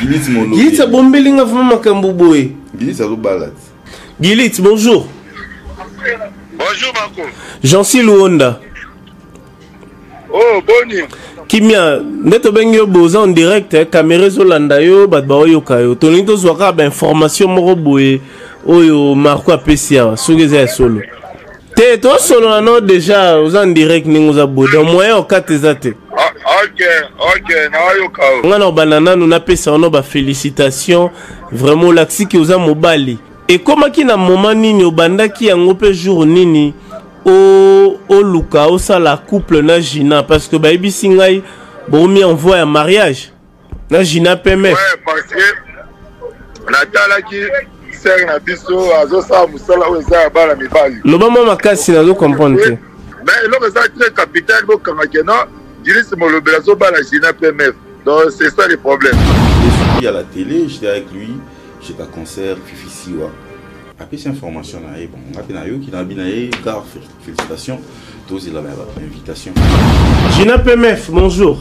Gilit Molobi. Gilit abombeli nga vraiment makambo boye. Gilit azobala ti. Gilit, bonjour. Bonjour Marco. Jancy Luonda. Oh, boni. Kimia, nde tobengi yo boza en direct, eh, caméra ezolanda yo, bato baoyoka yo. Tolingi tozwa kaka ba information moko boye oyo Marco apesi awa, soki eza ya solo. Te, tosolola no déjà, oza en direct ndenge oza boye. Donc moyen okata eza te. Ah, ok, ok, nayoka yo. Nga na obanda nanu napesa yo no ba félicitations, vraiment olakisi ke oza mobali. Ekomaki na moment nini obandaki yango mpe jour nini oluka osala couple na Gina parce que bayebisi ngai bokomi en voie ya mariage na Gina PMF. Ouais, parce que natalaki sœur na biso azosala mosala oyo eza ya bana mibali. Loba mwa makasi nazo comprendre te. Mais eloko eza très capital bokanga ke non Julius Molobela azobala Gina PMF. Donc c'est ça le problème. Je suis à la télé, j'étais avec lui, j'étais à concert Fifi Siwa. Apesi information na ye, bon, nga mpe nayoki na bi na ye car félicitations, tozela ba invitation. Gina PMF, bonjour.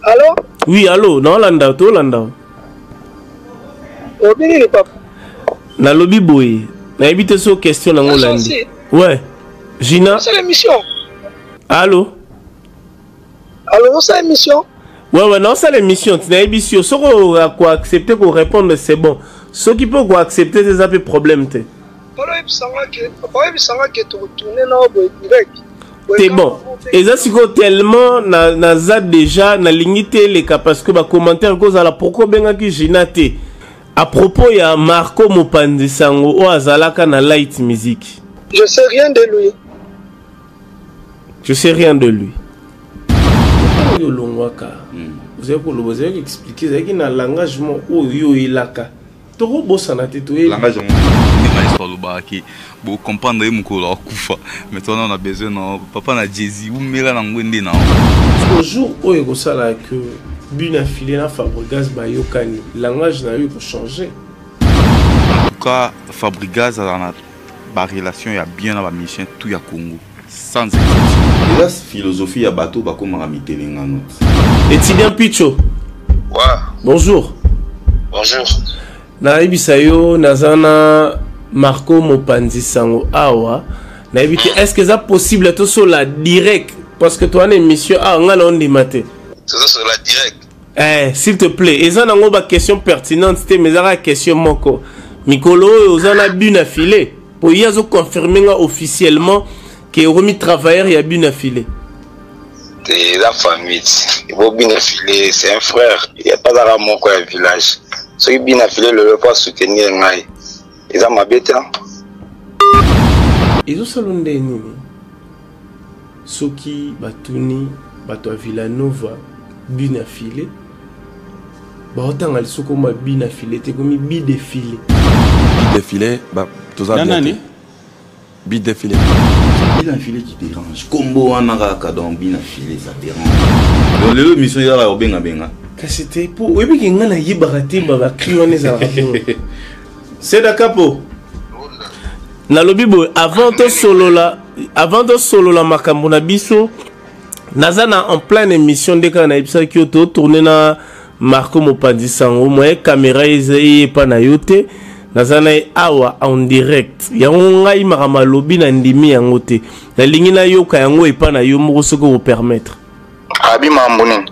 Allô? Oui, allô, naolanda, tolanda. Obi nini papa? Nalobi boye, nayebi te so question nango olandi. Ouais. Gina? C'est l'émission. Allô? Alors, osala émission? Ouais, ouais, naosala émission, nayebisi yo soki okoaccepte korépondre c'est bon, soki mpe okoaccepte te eza mpe problème te. Oyebisanga ke tokotourne na boye direct. Te bon, eza sikoyo tellement naza déjà nalingi te eleka parce que bacommentaire ekozala pourquoi obengaki Gina te à propos ya Marco mopanzi sango oyo azalaka na Light Music. Je sais rien de lui. Je sais rien de lui. Oyo olongwaka ozali koloba, ozali koexplike, ezalaki na langage moko oyo yo oyelaka tokobosana te, toyebi langage yango. Ndenge maestro alobaka ke bocomprendre ye mokolo akufa, mais tona na besoin na papa na Jay-Z umela na ngwende na Au jour oyo ekosala que Bina Filé na Fabregas bayokani, langage na yo ekochange. En tout cas Fabregas azala na ba relation ya bien na ba musiciens tout ya Congo sans exception. Eza philosophie ya bato bakomaka mitelengano. Étudiant Picho. Ouais. Bonjour. Bonjour. Nayebisa yo naza na Marco mopanzi sango awa. Nayebi te est-ce que eza possible tosola direct parce que toza na émission awa nga na ondima te. Tozosola direct. Eh, s'il te plaît, eza nango ba question pertinente te, mais ezaka question moko. Mikolo oyo oza na but na filet po ye azo confirmer nga officiellement ke okomi travailleur ya but na filet. Te eza famille ebo but na filet c'est un frère, ya pazaka moko ya village. Soki but na filet lelo po soutenir ngai eza mabe te. Ezosala nde nini soki batuni bato ya Villanova but na filet baotanga lisusu koma but na filet te, komi but de filet. But de filet ba toza Na bien nani? te. But de filet. But na filet qui dérange. Kombo wana kaka donc but na filet ça dérange. Donc lelo mission ezala obenga benga. Kasi te po oyebi ke ngai nayebaka te ba bacri wana ezalaka bongo. Seda Kapo. Nalobi boye avant tosolola, avant tosolola makambo na biso, naza na en pleine émission nde kaka nayebisaki yo totourne na Marco mopanzi sango, moyen caméra eyepa na yo te, naza na ye awa en direct. Yango ngai makambo alobi na ndimi yango te, nalingi nayoka yango epa na yo moko soki okopermettre. Abi mambo nini?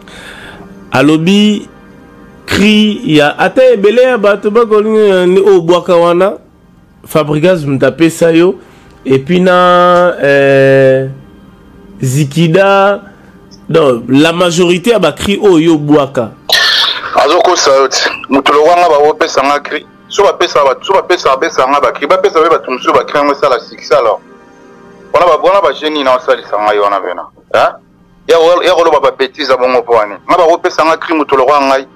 Alobi cri ya ata ebele ya bato bakolinga ni oyo bwaka wana Fabregas moto apesa yo et puis na Zikida, donc la majorité ya ba cri oyo yo bwaka. Azokosa yo te moto lokwanga bakopesa nga cri so bapesa bato so bapesa bapesa nga ba cri bapesa pe bato mosusu ba cri yango esala succès alors wana ba wana ba jeune na osalisa ngai wana pena hein ya koloba ba bêtises bongo po wani nga bakopesa nga cri moto lokola ngai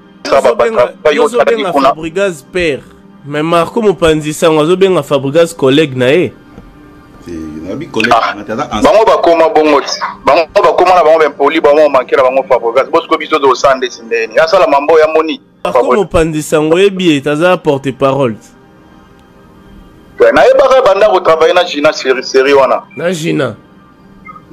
Yozobenga Fabregas père, mais Marco mopanzi sango azobenga Fabregas collègue na ye. Bango bakoma bongo ti bango bakoma na bango bempoli bango manke na bango Fabregas bosiko biso tozosala ndeti ndeni asala mambo ya moni. Marco mopanzi sango oyebi ye aza porte parole. Nayebaka banda kotravaille na Gina série wana. Na Gina.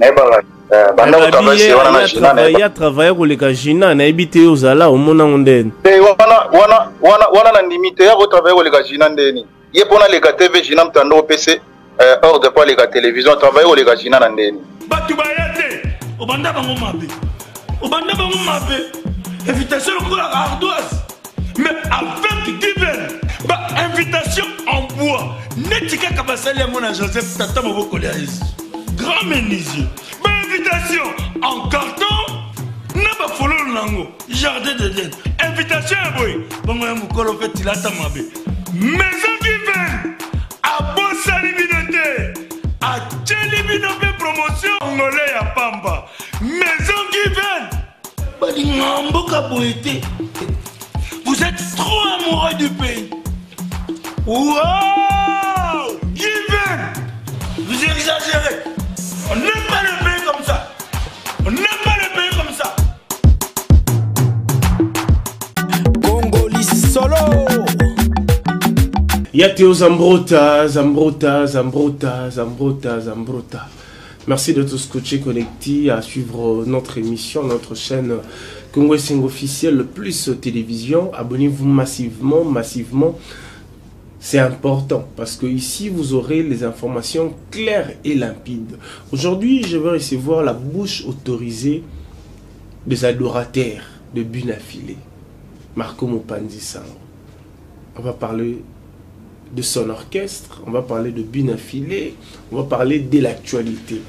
Nayebaka. Eh, banda kotravaille wana na Gina na ya travaille koleka Gina nayebi te ozala omona ngo ndeni te wana wana wana wana na ndimi te ya kotravaille koleka Gina ndeni ye mpo naleka TV Gina mtando opese eh, ordre mpo aleka télévision travaille koleka Gina na ndeni bato baya te obanda bango mabe obanda bango mabe invitation lokola ardoise mais avec given ba invitation en bois neti kaka basali yango na joseph tata mobokoli ya yesu grand menuisier ba invitation en carton na bafololo na yango jardin d'eden invitation ya boye bongo ya mokolo mpe tilata mabe maison given abosani bino te atyeli bino mpe promotion ngole ya pamba maison given Balinga mboka boye te. Vous êtes trop amoureux du pays. Wow! Given! Vous exagérez. On n'aime pas le pays comme ça. On n'aime pas le pays comme ça. Congoli solo. Ya Théo Zambrota, Zambrota, Zambrota, Zambrota, Zambrota. Merci de tous scotcher connectés à suivre notre émission, notre chaîne Congo 5 officiel plus télévision. Abonnez-vous massivement, massivement. C'est important parce que ici vous aurez les informations claires et limpides. Aujourd'hui, je vais recevoir la bouche autorisée des adorateurs de Bunafilé, Marco Mopandi Sango. On va parler de son orchestre, on va parler de Binafilé, on va parler de l'actualité.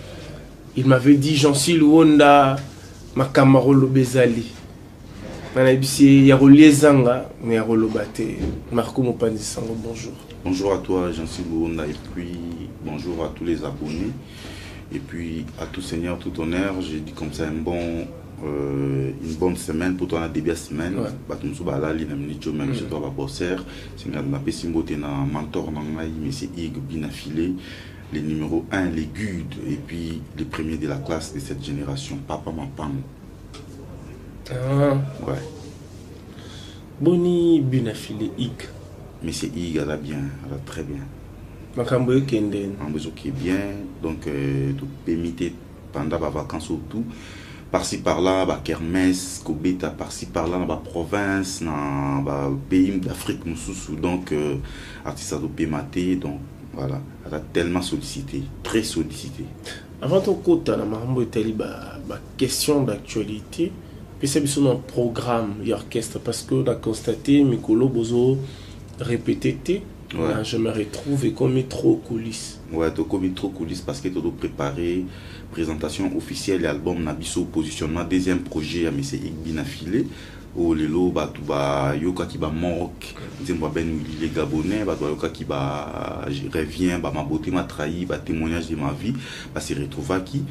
Il m'avait dit Jean-Cy Luonda, Makamaro Lobezali. Manabisi Yaroliezanga, mais Yarolobate. Marco Mopandi Sango, bonjour. Bonjour à toi, Jean-Cy Luonda, et puis bonjour à tous les abonnés. Et puis à tout seigneur, tout honneur, j'ai dit comme ça un bon euh, une bonne semaine pour toi na début ya semaine bato mosusu balali na minute oyo même chez toi babosser senga napesi mbote na mentor na ngai monsieur Hugues Binafilé le numéro 1 les gudes et puis le premier de la classe de cette génération papa Mapango ah. ouais boni Binafilé Hugues monsieur Hugues aza bien aza très bien makambo ekende makambo ezoke bien donc euh, topemi te pendant ba vacances surtout par-ci par-là ba kermesse kobeta par-ci par-là na ba province na ba pays d'Afrique mosusu donc euh, artiste azopema te donc voilà aza tellement sollicité très sollicité avant tokota na makambo etali ba, ba question d'actualité pesa biso na programme ya orchestre parce que na constate mikolo bozo répété te ouais. Là, je me retrouve ekomi trop coulisses ouais tokomi trop coulisses parce que todo préparer présentation officielle ya album na biso positionnement deuxième projet ya monsieur Igbina Filé oyo lelo bato bayokaki bamorque nzembo ya ben willy le gabonais bato bayokaki ba revient bamabote matrahi batémoignage de ma vie base retrouvaki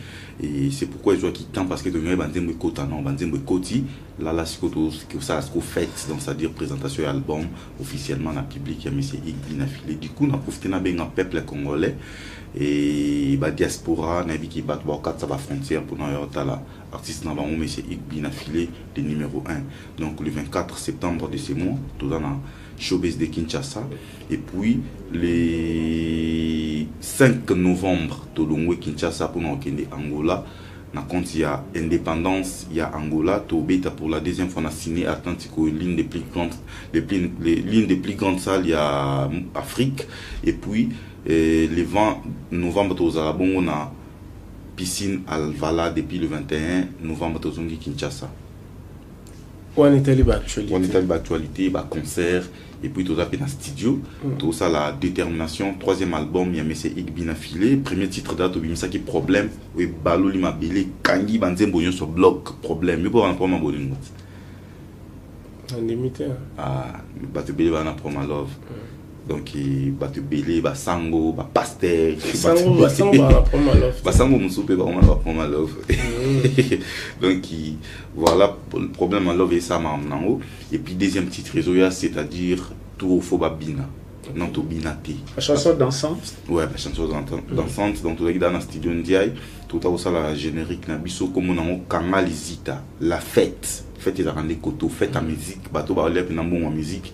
et c'est pourquoi ezwaki temps parce que tolingaki banzembo ekota non banzembo ekoti lala sikoyo tosala siko fête donc c'est à dire présentation ya album officiellement na public ya monsieur Igbina Filé du coup na profite nabenga peuple congolais et ba diaspora nayebi ki bato bakokatisa ba frontière mpona yo tala artiste na bango monsieur Igbina Filé le numéro 1 donc le 24 septembre de ce mois toza na showbiz de Kinshasa et puis le 5 novembre tolongwe Kinshasa mpona kokende Angola na compte ya indépendance ya Angola tobeta pour la deuxième fois na ciné Atlantico l'une des plus grandes les plus l'une des plus grandes salles ya Afrique et puis eh, le 20 novembre tozala bongo na piscine Alvala depuis le 21 novembre tozongi Kinshasa wana etali baactualité wana etali baactualité baconcert et puis toza mpe na studio mm. tosala détermination troisième album ya monsieur Igbina Filé premier titre date obimisaki problème oyo ebaloli mabele ekangi banzembo nyonso bloc problème yo mpo wana problème ya bolingo nandimi te ah, bato ebele bana problème ya love mm. donc bato ebele basango bapaster basango mosusu mpe bakoma na baproblème ya love donc voilà problème ya love esamaka nango et puis deuxième titre ezoya c'est-à-dire tour fo babina non tobina te chanson dansante ouais chanson dansante donc tozalaki daa na studio ndiaye tota kosala générique na biso kombo nango kanga lizita la fête fête ezalaka nde koto fête ya musique bato baolia mpe na mbongo ya musique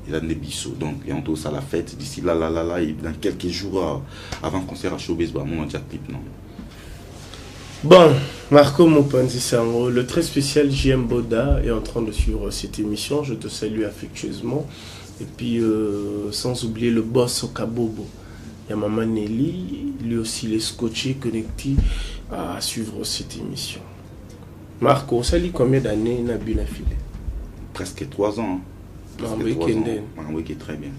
eza nde biso donc yango tozosala fête d'ici là là là là et dans quelques jours avant concert à showbiz bamona tia clip non. Bon, Marco Mopanzi Sango, le très spécial JM Boda est en train de suivre cette émission. Je te salue affectueusement. Et puis, sans oublier le boss Kabobo. Il y a Maman Nelly, lui aussi, il est scotché, connecté à suivre cette émission. Marco, ça lit combien d'années na But na Filet? Presque 3 ans. Hein. Presque 3 ans. Makambo qui est très bien.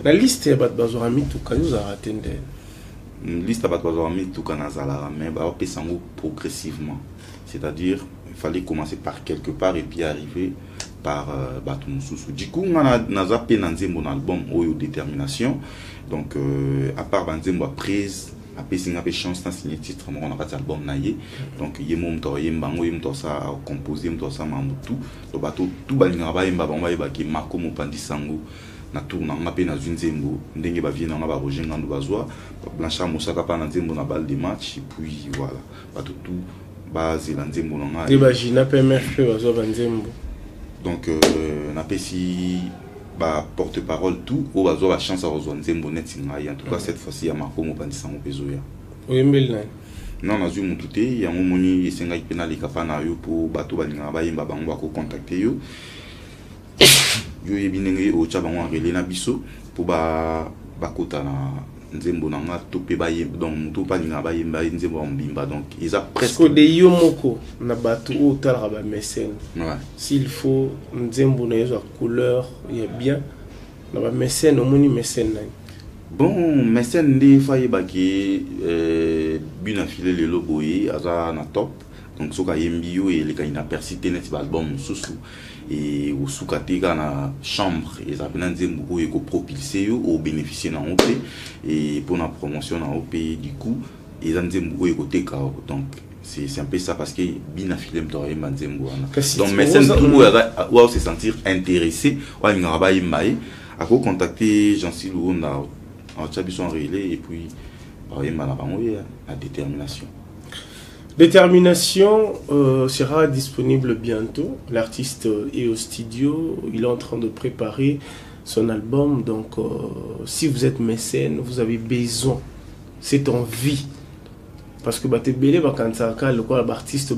La liste ya bato bazwaka mituka, yo ozalaka te nde? Liste ya bato bazwaka mituka, nazalaka, mais baopesa yango progressivement, c'est-à-dire il fallait commencer par quelque part et puis arriver par bato mosusu. Du coup, nga naza mpe na nzembo na album oyo Détermination. Donc à part banzembo ya prise, apesi nga mpe chance na signer titre moko na kati ya album na ye. Donc ye mo moto akoyemba yango, ye moto asa acompose, ye moto asala makambo tout. Donc bato tout balingaka bayemba bango, bayebaki Marco Mopanzi Sango na tour na nga mpe nazwi nzembo, ndenge bavieux na nga baRoger Ngando bazwa, Blanchard Mosaka mpa na nzembo na Balle de Match. Et puis voilà, bato tout bazela nzembo na nga. Te, bagina mpe mf mpe bazwa banzembo. Donc napesi baporte parole tout oyo bazwa bachance ya kozwa nzembo neti ngai. En tout cas, cette fois-ci ya Marco Mopanzi Sango mpe ezoya. Oyembeli nani? Non, nazwi mutu te. Yango moni esengaki mpe naleka mpa na yo, mpo bato balingaka bayemba bango bakocontacte yo. Yo oyebi ndenge otya bango en relais na biso mpo bakota na nzembo na nga to mpe bayemba. Donc motu mpe alingaka bayemba ye nzembo ya mobimba, donc eza presque de yo moko na bato oyo otalaka bamécène. S'il faut nzembo na yo ezwa couleur ya bien na bamécène, omoni mécène nani? Bon, mécène nde fa ayebaki But na Filet lelo boye aza na top. Donc soki ayembi yo, elekaki na persi te neti baalbum mosusu, osuka te kaka na chambre. Eza mpena nzembo oyo ekopropulse yo, obénéficie nango mpe mpona promotion na yo mpe. Du coup eza nzembo oyo ekoteka. Donc c'est un peu ça, parce que But na Filet moto akoyemba nzembo wana. Donc mécène tout oyo oyo se sentir intéressé, oyo alingaka bayemba ye, akocontacte Jansi Luonda, aotya biso en relais et puis bakoyemba na bango ye na Détermination. Détermination sera disponible bientôt. L'artiste est au studio, il est en train de préparer son album. Donc, si vous êtes mécène, vous avez besoin, cette envie. Parce que bato ebele bakanisaka lokola baartiste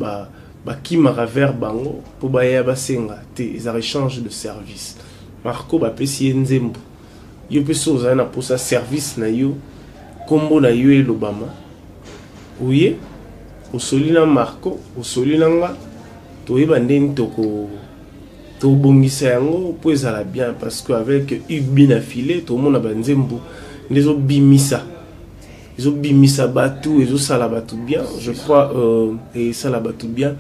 bakimaka vers bango mpo baya basenga te. Eza échange de service. Marco bapesi ye nzembo, yo mpe so ozali na mposa service na yo, nkombo na yo elobama, oye osoli na Marco, osoli na nga, toyeba ndeni toko tobongisa yango mpo ezala bien. Parce que avec But na Filet, tomona banzembo nde ezobimisa bato, ezosala bato bien. Je crois esala bato bien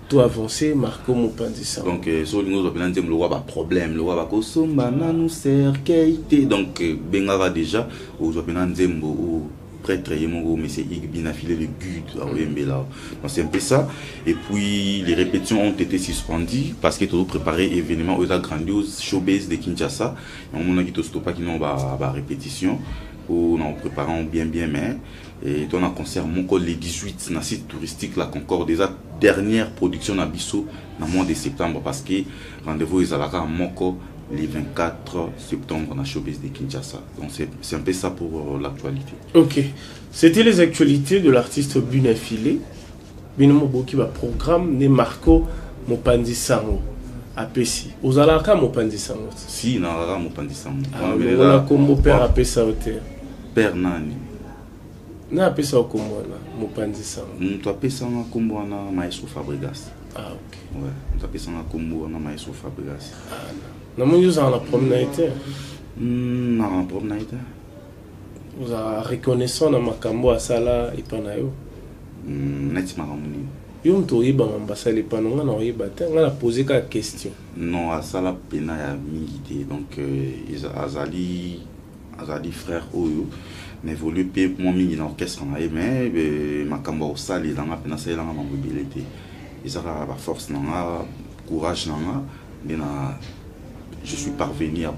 to avancer. Marco Mopanzi Sango. Donc so olingi ozwa mpena nzembo lokwa baproblème, lokwa bakosomba nanu cercueil te, donc bengaka déjà, ozwa mpena nzembo oyo prêtre ye moko monsieur Hugues But na Filet le guide akoyembela. Donc c'est un peu ça. Et puis les répétitions ont été suspendues parce que tozo préparer événement oyo eza grandiose, Showbase de Kinshasa. Yango monaki tostopaki no barépétition po na préparant bien bien. Mais et to na concert moko le 18 na site touristique La Concorde. Eza dernière production na biso na mois de septembre, parce que rendez-vous ezalaka moko le 24 septembre na Showbase de Kinshasa. Donc c'est un peu ça pour l'actualité. Ok, c'était les actualités de l'artiste But na Filet. Bino moboki baprogramme nde Marco Mopanzi Sango apesi. Ozalaka mopanzi sango? Si, nazalaka mopanzi sango. Wana kombo père apesa yo te? Père nani? Na apesa yo kombo wana mopanzi sango? Moto apesanga kombo wana, maestro Fabregas. Ah, ok. Ouais, moto apesanga kombo wana, maestro Fabregas. Ah, namoni ozala na problème na ye te? Na na problème na ye te. Ozala reconnaissant na makambo asala epa na yo? Neti makambo nini? Yo moto oyeba mambo asala epa na nga, na oyeba te. Nga na pose kaka question. Non, asala pena ya mingi te. Donc azali frère oyo na évolue mpe mwa mingi na orchestre na ye, mais makambo ya kosalelanga mpe nasalelanga mambo ebele te. Eza kaka baforce na nga, courage na nga nde na je suis parvenu ya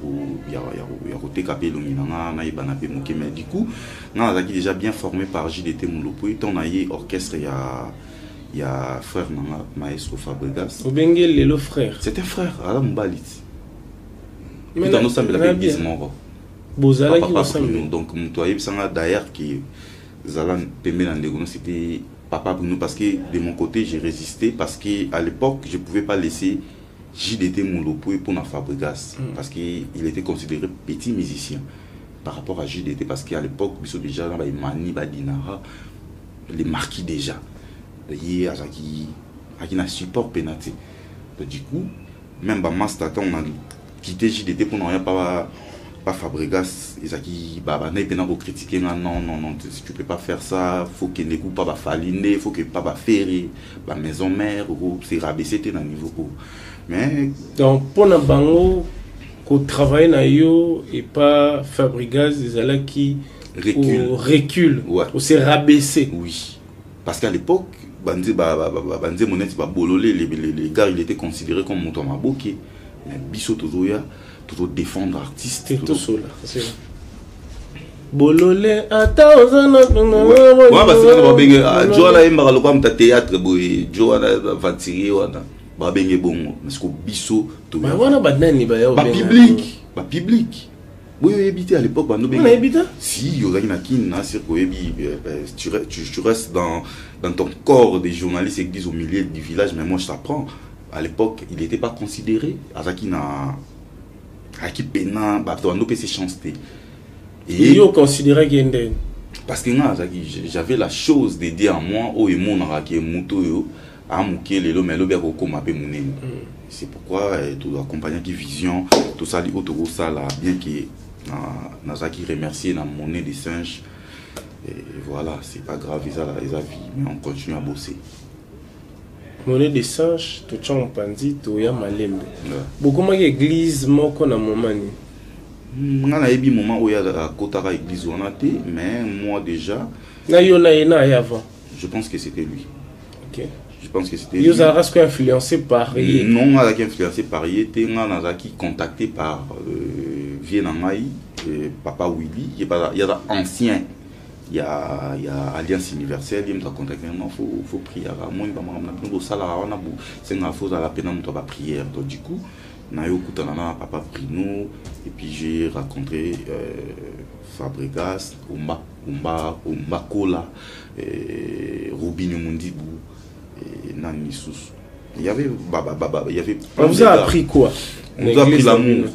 koteka mpe elongi na nga, nayebana mpe moke. Mais du coup nga nazalaki déjà bien formé par JDT Molopwe ntango na ye orchestre ya frère na nga maestro Fabregas. Obenge lelo frère? C'est un frère, aza mobali ti puta nosambela mpe église moko. Bozalaki kosambela? Donc moto ayebisanga d'ailleurs ke zala pembe na ndeko no, c'était Papa Bruno, parce que de mon côté, j'ai résisté, parce que à l'époque, je pouvais pas laisser JDT Mulopwe pour na Fabregas, parce qu'il était considéré petit musicien par rapport à JDT, parce qu'à l'époque, biso déjà, ba Mani, ba Dinara, les marquis déjà. Ye azaki aki na support penalty. Donc, du coup, même ba master, on a quitté JDT pour ne rien pas Fabregas, ezaki ba ba na ko critiquer, non non non, tu peux pas faire ça, faut que ne pas ba Faline, faut que pas ba Ferré, ba maison mère ou c'est rabaissé na niveau ko. Mais donc pour na bango ko travailler na yo et pas Fabregas ezalaki recul, recul, ouais. Ou s'est rabaissé. Oui. Parce qu'à l'époque, banze ba ba ba banze monette ba bololé, les gars, il était considéré comme moto maboke. Mais biso tozoya toujours défendre artiste. C'est tout ça là. Bololé ata ozana Ouais, parce que ba benge joana yemba lokwa mta théâtre boy, joana venturier wana ba benge bongo. Parce que biso to ba wana ba nani ba ya ba public, ba public. Oui, oyebi à l'époque, ba no benge. Oyebi Si ozaki na kin na cirque oyebi, tu restes dans ton corps des journalistes église au milieu du village, mais moi je t'apprends. À l'époque, il n'était pas considéré. Azaki na aki pena ba to no pese chance te. Et yo considéré gende. Parce que nga azaki, j'avais la chose de dire à moi o e monaka ke muto yo a muke lelo mais lobi akokoma pe munene. C'est pourquoi tout accompagner qui vision, tout ça li autour ça là bien que nazaki remercier na monnaie des singes. Et voilà, c'est pas grave, ils a vie, mais on continue à bosser. Monnaie des singes, tout ça on pandi, tout ya malembe. Beaucoup ma église moko na moment ni. Nga na yebi moment où ya kotaka église wana te, mais moi déjà. Na yo na yena ya avant. Je pense que c'était lui. OK. Je pense que c'était lui. Yo zara influencé par ye. Non, nga zaki influencé par ye te, nga nazaki contacté par vieux na ngai, papa Willy, il y a ancien. Il y a Alliance Universelle, il m'a contacté, non, faut prier. Moi, c'est un faut à la peine de prière. Donc, du coup, papa Bruno, et puis j'ai rencontré Fabregas, Omba, Omba Kola, Robinho Mundibu, et Nani Sous. Il y avait, il y avait. On vous a appris quoi? On nous a appris l'amour.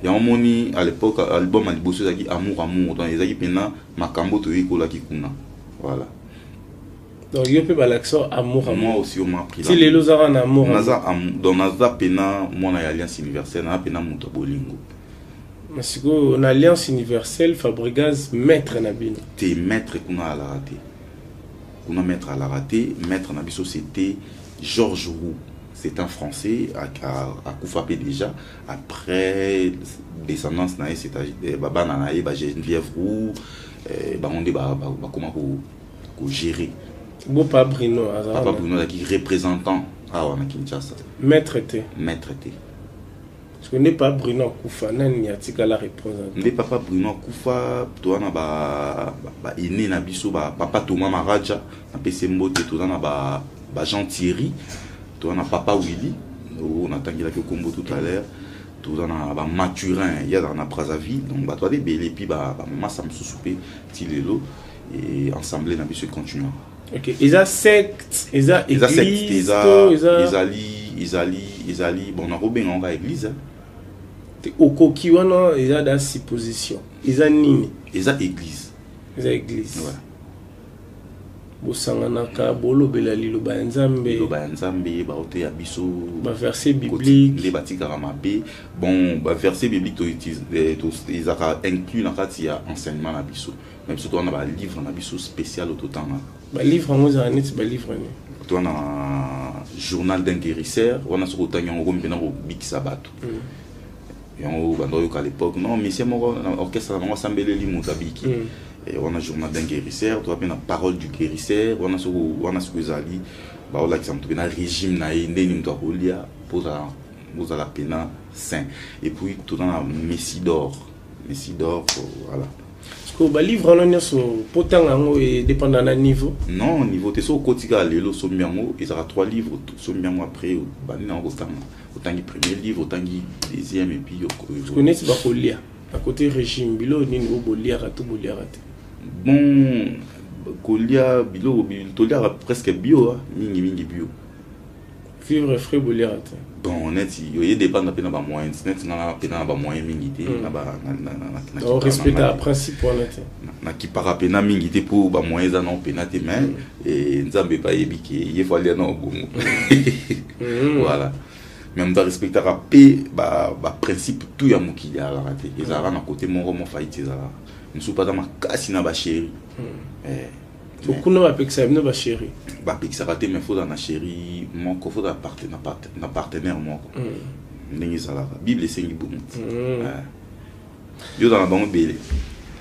Il y a un moment à l'époque, l'album Aliboso, il y a amour, amour. Donc, il y a maintenant Makambo Toyiko Kikuna. Voilà. Donc, il y a l'accent amour, amour. Moi aussi, on m'a appris. Si les Lozara en amour. Donc, Naza Pena, moi, on a Alliance Universelle, on a Pena Mouta Bolingo. Mais c'est quoi, on a Alliance Universelle, Fabregas, maître Nabino. T'es maître qu'on a à la raté. Qu'on a maître à la raté. Maître Nabiso, c'était Georges Roux. C'est un Français à Koufapé déjà. Après, descendance, c'est Baba Nanae, Geneviève Roux, on dit comment gérer. Bon, Papa Bruno, Papa Bruno, qui représentant à Kinshasa. Maître T. Maître T. Parce que n'est pas Bruno Koufa, n'est pas représentant. N'est Papa Bruno Koufa, toi na ba ba aîné na biso ba Papa Thomas Maraja, na PC Mbote, toi na ba Jean Thierry. On a Papa Willy, on a tangi la Combo tout à l'heure, tout on a Mathurin, il y a dans la Brazzaville, donc bah toi des belles et puis bah maman ça me soupé, Tilelo et ensemble na biso continue. OK, ils secte, ils a église, ils ali bon on a robin en église. Okoki wana ils a dans supposition, ils a nini? Ils a église. Ils a église. Ouais. Bosanganaka bolobela liloba ya Nzambe, liloba ya Nzambe baote ya biso ba verset biblique les batikaka mabe. Bon ba verset biblique to ezaka inclus na kati ya enseignement na biso, même surtout on a ba livre na biso spécial au totanga ba livre ngo za neti ba livre ni to na journal d'un guérisseur wana soko tangi ngo mpena ko bikisa bato yango bando yoka à l'époque non monsieur moko orchestre na bango sambeleli motabiki. Et on a journal d'un guérisseur, tu as la parole du guérisseur, on a ce que bah on a un régime na yende ni tokolia pour la pena saint. Et puis tout dans la Messie d'or, voilà. Parce que bah livre on est sur pourtant ngo et dépendant d'un niveau. Non, niveau t'es sur kotika lelo somiango, ils aura 3 livres somiango après bah ni na autant premier livre, autant deuxième et puis tu connais ba kolia. À côté régime bilo ni ngo bolia tout bolia raté. Bon, Kolia biloko, toliaka presque bio, mingi mingi bio. Vivre frais boliaka te? Bon, neti oye dépendre mpe na bamoyens. Neti nga mpena na bamoyens mingi te. Respecta principe wana te? Nakipaka mpena mingi te mpo bamoyens eza nao mpena te, mais Nzambe bayebi ke ye fo alia nao bongo. Voilà, mais moto arespectaka mpe baprincipe tout ya mokili alaka te. Ezalaka na côté moko mo faillite, ezalaka mosusu mpe aza makasi na bachéri. Kuna bapekisaka bino bachéri? Bapekisaka te, mais fozala na chéri moko, fozala na partenaire moko. Ndenge ezalaka, Bible esengi bongo. Yo ozala na bango ebele.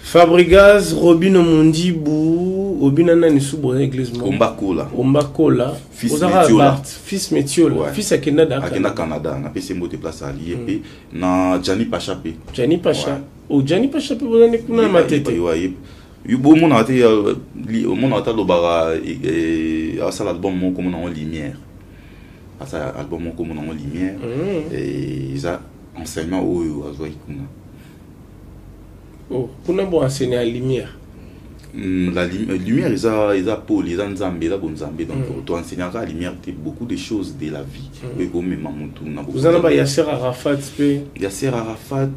Fabrigaz, Robino Mundibu, obina nani su boza église moko? Ombakola. Ombakola. Fils Metiola. Fils Metiola. Ouais. Fils akenda da Akenda Canada, napesi mbote place ali mpe na Gianni Pacha mpe. Gianni Pacha. Ouais. Oh, Gianni Pacha mpe bozani kuna na Matete. Yo bomonaka te, omonaka te, alobaka asala album moko komona yango Lumière, asala album moko komona yango Lumière. Eza enseignement oyo azwaki kuna. Oh, kuna bo enseigner ya lumière? La lumière eza pole, eza Nzambe, eza bonzambe. Donc to enseignaka lumière te, beaucoup de choses de la vie oyo ekomema motu na Oza na ba Yasser Arafat mpe? Yasser Arafat,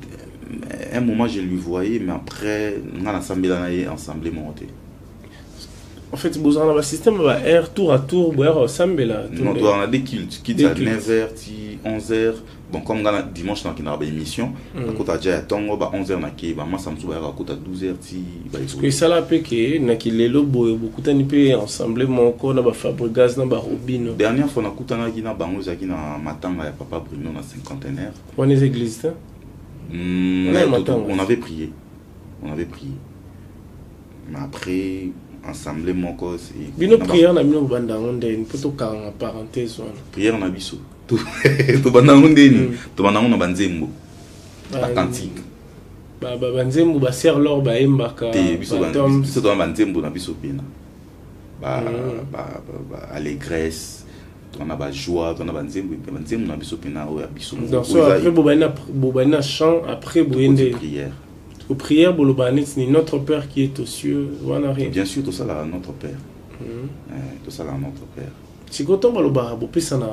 un moment je lui voyais, mais après nga nasambela na ye ensemble moko te. En fait, bozala na basystème ba heure, tour à tour boyaka kosambela? Non, tozala na deux cultes, culte ya 9h ti 11h. Bon, comme nga na dimanche nakendaka baémission, nakota dia ya ntongo ba 11h, nakei. Bamasa mosusu bayaka kota 12h ti. Esala mpe ke naki lelo boye bokutani mpe ensemble moko na baFabrigas na baRobino? Dernière fois nakutanaki na bango ezalaki na matanga ya papa Bruno na cinquantenaire. Wana eza église te? On avait prié, on avait prié, mais après ensemble moko. Bino, prière na bino bobanda yango ndeni, mpo tokanga parenthèse wana? Prière na biso, tobanda yango ndeni? Tobanda yango na banzembo, bacantique. Banzembo basœur Lor bayembaka? Te, biso tobanda banzembo na biso mpena allégresse, tona bajoie, tona banzembo na biso mpena oyo ya biso. Après bobandi na chant, après boyende Prière. Prière, boloba neti ni Notre Père qui est aux cieux wana, rien? Bien sûr, tosalaka Notre Père, tosalaka Notre Père. Sikoyo ntongo balobaka bopesana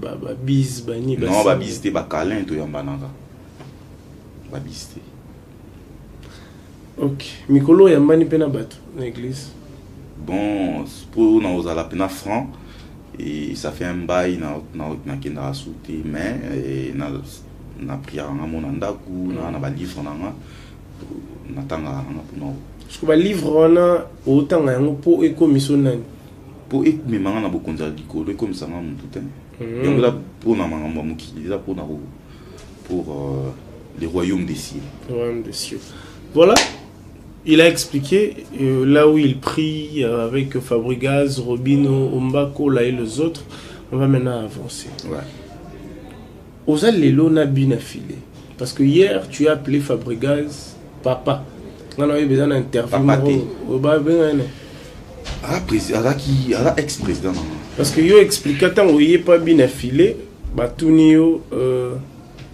babise bani? Non, babise te, bacâlin toyambanaka, babise te. Ok, mikolo oyambani mpe na bato na église? Bon, mpo na kozala mpena franc, et ça fait un bail nakendaka su te, mais na prière nga mo na ndako na balivre na nga, natangaka nanga mpona. Parce que balivre wana otanga yango mpo ekomiso nani? Mpo ememanga na bokonzi ya likolo, ekomisanga motu te. Yango eza mpona makambo ya mokili, eza mpona pour le royaume des cieux. Le royaume des cieux. Voilà, il a expliqué là où il prie avec Fabrigaz, Robino, Ombako, là et les autres. On va maintenant avancer. Ouais. Oza lelo na bina filé. Parce que hier, tu as appelé Fabrigaz papa. On a eu besoin d'interview. Papa te. Ah, président, aza ex-président. Parce que yo expliqué, tant que pas bina filé, batuni yo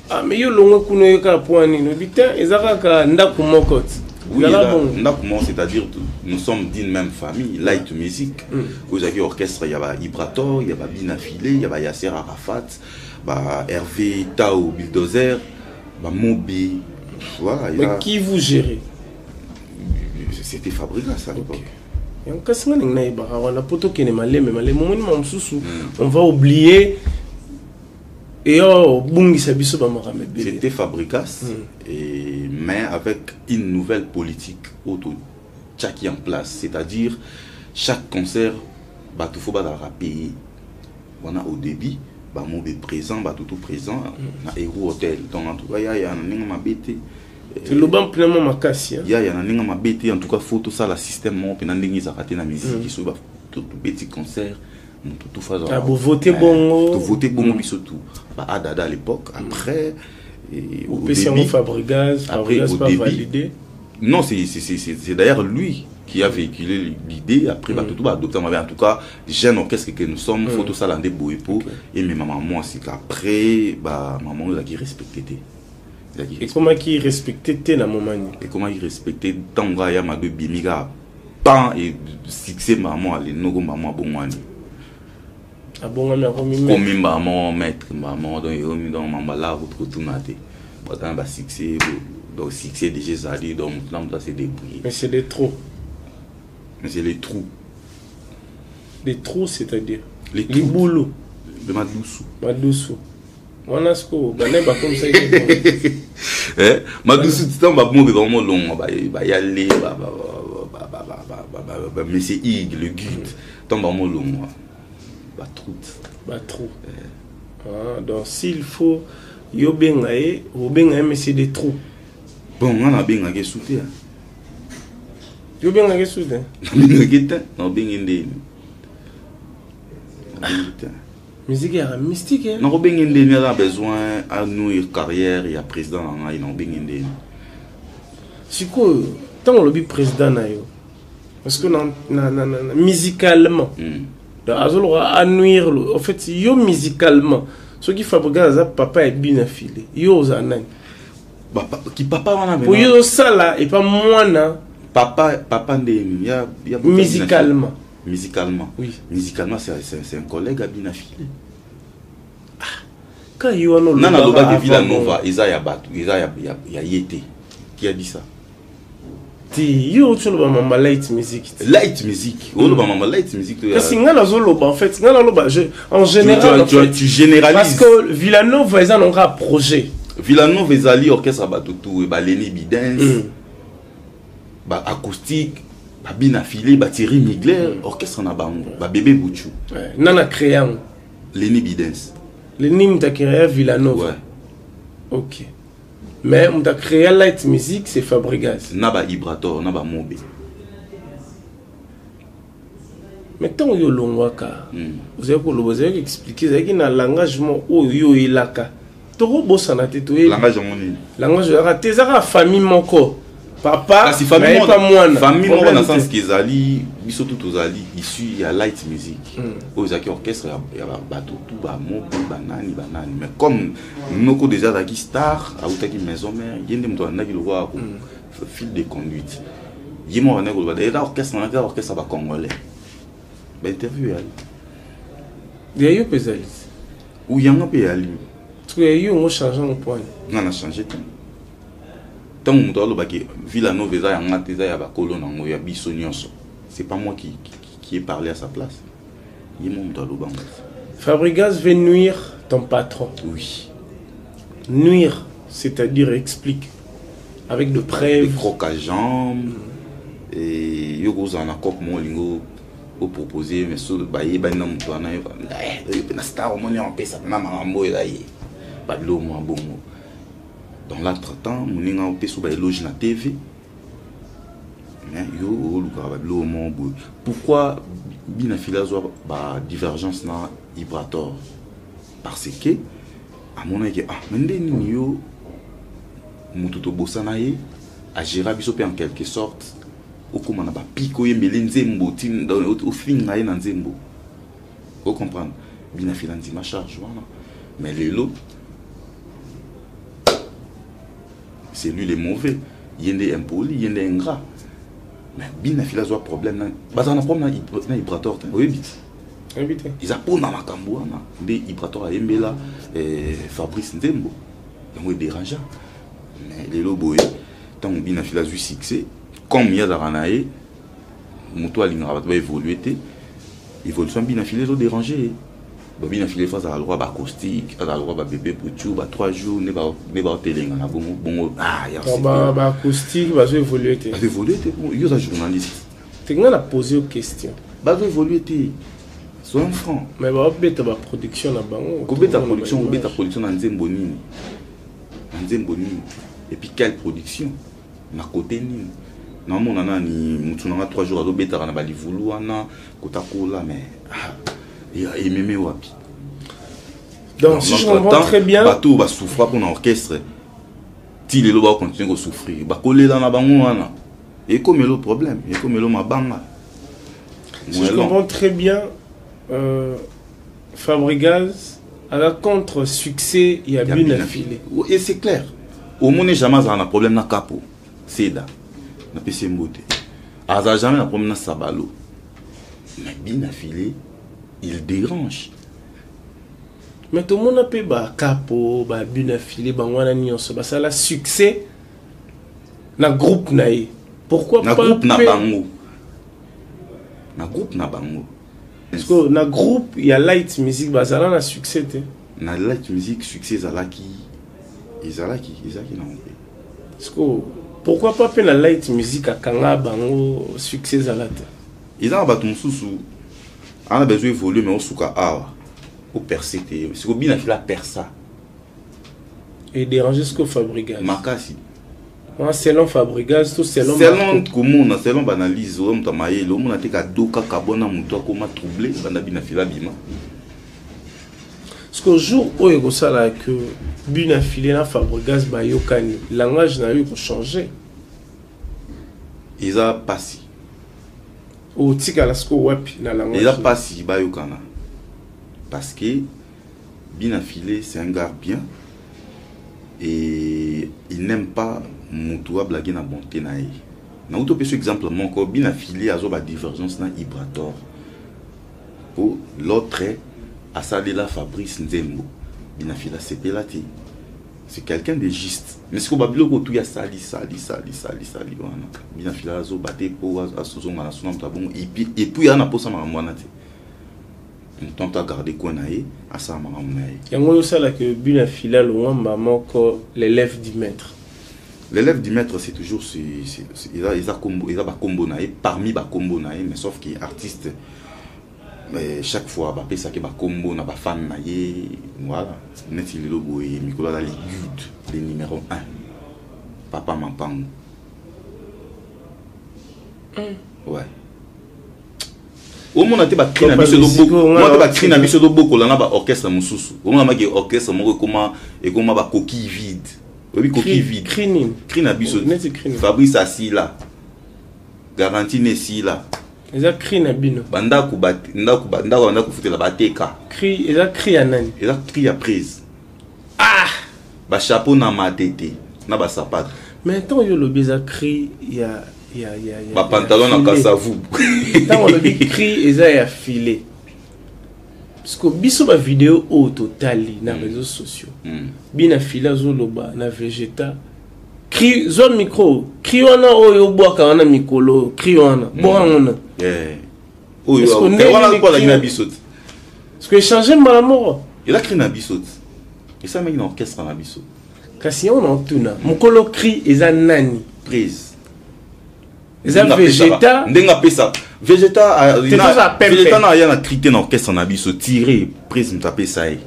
ah mais yo longo kuna yo kaka po nini? Obi te, eza kaka ndako moko ti. Oui, ndako moko, c'est-à-dire nous sommes d'une même famille, Light Music. Ozalaki orchestre ya ba Ibrator, ya ba Bina Filé, ya ba Yasser Arafat, ba Hervé Tao Bulldozer, ba Mobi, voilà. Mais qui vous gérez? C'était Fabregas à l'époque. Yango kasi nga ndenge nayebaka wana, mpo tokende maleme maleme, omoni ma mosusu on va oublier eyo obungisa biso bamakambo ebele. C'était Fabregas, et mais avec une nouvelle politique auto qui en place, c'est-à-dire chaque concert bato fo bazalaka payé. Wana au début bamobe présent, bato tout présent na Hero Hotel. Donc en tout cas ya na ndenge mabe te. Toloba mpena mwa makasi. Ya na ndenge mabe te. En tout cas faut tosala système moko mpena ndenge ezalaka te na musique. Soki tobeti concert, motu tout faza. Bovote bongo? Tovote bongo biso tout, baadada à l'époque. Après Opesi yango Fabrigaz, Fabrigaz pas validé? Non, c'est d'ailleurs lui qui a véhiculé l'idée. Après, bah, tout adopté. En tout cas, jeune orchestre que nous sommes, faut tout ça l'andé boye po. Et mes maman, moi, c'est qu'après, bah, maman, il a qui respecté. Et comment qui respecté te na moment? Et comment il respectait? Tant ya mado bimiga. Pan et succès mama ale noko mama abongwani. Abongwami, akomi komi mama maître mama. Donc ekomi, donc mama la kotuna te, baza na basuccès. Donc succès déjà ezali, donc motu na moto ase débrouiller. Mais c'est des trop. Mais c'est les trous. Des trous, c'est-à-dire? Les trous. Libulu. Le madusu. Madusu wana sikoyo bane bakomisaki. Eh, madusu, ntango bamobe bango molongo bayale bamese ig le guide, ntango bango molongwa batrout. Batrou. Ah, donc s'il faut yo benga ye, obenga ye, mais c'est des trous. Bon, nga nabengaki esu te. Yo bengaki esu te? Nabengaki te, nabengi ndeni? Nabengi te. Musique yaka mystique, eh? Nakobengi ndeni? Aza besoin anouir carrière ya président na ngai, nakobengi ndeni? Sikoyo ntango olobi président na yo, parce que na musicalement, donc azoloka anuire. En fait, yo musicalement, soki Fabrigas aza papa ya bino file, yo oza nani? Ki papa wana? Po yo ozosala epa mwana. Papa, papa ndeni ya Musicalement. Musicalement? Oui. Musicalement, c'est un collègue à bina file. Ka yo wana. Nana alobaki Villa Nova eza ya bato, eza ya ye te. Qui a dit ça? Ti yo oti oloba mamba light music. Light music, oloba mamba light music. Kasi nga nazoloba, en fait nga naloba en général. Tu, tu, tu généralises. Parce que Villanova eza nango projet. Villanova ezali orchestre ya bato tu, baleni bidens, baacoustique, babina file, bathierry Migler, orchestre na bango, babebe Buchu. Nana créé yango? Leni Bidens. Leni moto acréa Villanova? Ouais. Ok, mais moto acréa light music, c'est Fabrigas. Na baibrator na bamobe. Mais ntango yo olongwaka, ozalaki koloba, ozalaki expliquer, ezalaki na langage mo oyo yo oyelaka, tokobosana te, toyebi. Langage yango nini? Langage oyaka te, ezaka famille moko, papa. Kasi famille pa mwana. Famille moko na sens ke ezali biso tu tozali issu ya light music, oyo ezalaki orchestre ya bato tu, bamobe, banani banani. Mais comme noko déjà azalaki star, autaki maison mère, ye nde moto abandaki lokola fil de conduite. Ye moko abandaki koloba eza orchestre wana, eza orchestre ya bacongolais. Bainterview eyali. Ya yo mpe ezali. Yango mpe eyali. Ya yo ngo change ngo poani? Nga na change te. Ntango moto alobaki Villa Nova eza yanga te, eza ya bakolo nango, ya biso nyonso, c'est pas moi qui ai parlé à sa place, ye mo moto alobango. Fabrigas veut nuire ton patron? Oui. Nuire, c'est-à-dire? Explique avec de preuves. Des crocs à jambes et yo kozala na cope mo olingo opropose, mais so bayebani na moto wana, yo mpe na star, omoni opesa mpena makambo oyo eza ye babilo mwa bongo. Dans l'entretemps, moninga opesa baéloge na TV, mais yo olukaka babiloko moko boye. Pourquoi bina fili azwa badivergence na Ibrator? Parce que amonaki, ah, mais nde nini, yo moto tobosana ye, agéra biso mpe en quelque sorte, okóma na bapike, oyembeli nzembo, ofinga ye na nzembo, ocomprendre? Bina fila ndima charge wana, mais lelo c'est lui le mauvais, ye nde impoli, ye nde ingrat. Mais bina fila azwa problème na, bazala na problème na Ibrator te, oyebi ti? Oyebi te. Eza mpona makambo wana nde Ibrator ayembela Fabrice nzembo, yango edérangea. Mais lelo boye, ntango bina fila azwi succès, comme ye azalaka na ye moto alingaka bato baévolue te, évolution bina fila ezodérange ye. Babina file fo azala lokwa baacoustique, azala lokwa babebe butu ba 3 jours nde baotelenga na bongo bongo. Baacoustique bazo évolue te? Bazo évolue te. Yo oza journaliste. Te, nga na pose yo question. Bazo évolue te, soyons franc. Mais baobeta baproduction na bango. Kobeta production, kobeta production na nzembo nini? Na nzembo nini? Et puis quelle production? Na côté nini? Naomona nani, motu nanga 3 jours azobetaka na balivulu wana kotakola, mais ememe wapi? Donc si je comprends très bien, bato basouffra mpona orchestre, ti lelo bakocontinue kosouffrir, bakolela na bango wana, ekomelo problème, ekomelo mabanga. Si je comprends très bien, Fabrigaz aza contre succès ya bina file. Et c'est clair, omoni jamais azala na problème na kapo seda, napesi ye mbote. Aza jamais na problème na Sabalo. Mais Bina Filé, il dérange. Mais tomona mpe bakapo babina file bango wana nyonso basala succès na groupe na ye. Pourquoi na pas groupe na mpe- bango? Na groupe na bango. Parce que na groupe ya Light Music bazala na succès te. Na Light Music succès ezalaki, ezalaki, ezalaki nango mpe. Parce que pourquoi pas mpe na Light Music akanga bango, succès ezala te? Eza na bato mosusu ana besoin évolue, mais osuka awa, operce te. Siko Bina File aperça. Edérange ce que Fabrigas makasi. Wana selon Fabrigas to selon selon Marco? Komona selon baanalyse oyo, moto amayele omona te kado kaka bona moto akoma trouble banda Bina File abima. Parce que jour oyo ekosala que Bina File na Fabrigas bayokani, langage na yo ekochange. Eza pasi. Otikala sikoyo wapi na langage? Eza pasi bayokana, parce que Bina File, c'est un gars bien et il n'aime pas moto ablage na bonté na ye. Nauti opesa exemple moko: Bina File azwa badivergence na Ibrator po l'autre asalela Fabrice nzembo. Bina File asepela te. C'est quelqu'un de juste, mais sikoyo babiloko otu ya sali sali sali sali sali wana, Bina File azoba te po azozonga na suna moto abongo. Et puis aya na posa makambo wana te. Moto to agarde coin na ye, asala makambo na ye. Yango oyo osalaka Bina File alongwamba moko, l'élève du maître. L'élève du maître, c'est toujours eza kombo, eza bakombo na ye, parmi bakombo na ye, mais sauf que artiste, mais chaque fois bapesaki bakombo na bafan na ye. Voilà, neti lelo boye, mikolo aza le guide, le numéro 1, papa Mampango. Ouais, omona te bacri na biso, omona te bacri na biso tobokola na baorchestre mosusu. Omona maki orchestre moko ekoma bacoquille vide. Oyebi coquille vide? Cri nini? Cri na biso. Neti cri nini? Fabrice asila, garantie na esila. Eza cri na bino? Bandako, ndako, ndako banda kofutela, bateka. Cri eza cri ya nani? Eza cri ya prise. Ah, bachapeau na matete na basapato. Mais ntango yo olobi eza cri ya bapantalon na ya filet. Kasavu. Ntango olobi cri eza ya filet, parce que biso bavideo oyo totali na réseaux sociaux, Bina File azoloba na Vegeta: cri, zwa micro, cri wana oyo obwaka wana mikolo, cri wana bwaka wana. Eh. Oyo Est-ce que ndenge wana nini mpo alaki na cri- biso te. Parce que échange mbala moko. Eza cri na biso te, esalamaki na orchestre na biso. Kasi yango na otuna, mokolo cri eza nani? Prise. Eza Ndenge Vegeta? Ndenge apesa Vegeta ah, Te toza pempe. Vegeta na aya na cri te na orchestre na biso. Tire prise, moto apesa ye.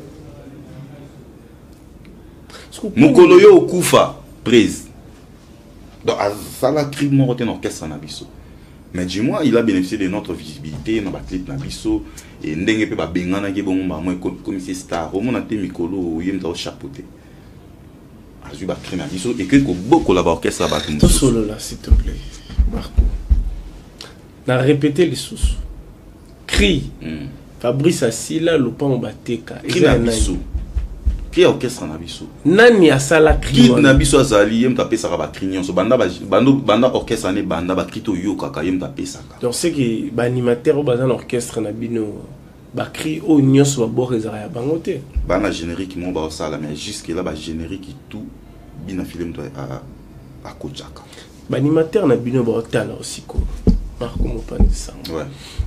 Parce que mokolo yo okufa, prise. Donc asala cri moko te na orchestre na biso, mais du moins il a bénéficié de notre visibilité na baclip na biso. E ndenge mpe babenganaki bongo bango, ekomisi star. Omona te mikolo ye moto aochapeauté, azwi bacri na biso, eke kobokola baorchestre ya bato mosusu. Tosolola, s'il te plaît, Marco. Na répété lisusu, cri Fabrice asila, lopango bateka, Cri eza na ya nani? biso, cri ya orchestre na biso. Nani asala cri Guide na wana? biso azali, ye moto apesaka bacri nyonso banda banda orchestre ane, banda bacri toyokaka, ye moto apesaka. Donc c'est que baanimateur oyo baza na orchestre na bino, bacri oyo nyonso babwaka ezalaka ya bango te? Bana générique moko baosala, mais jusque là bagénérique tout, Bina File moto akotiaka. Baanimateur na bino baotala osikoyo, Marco Mopanzi Sango. Ouais.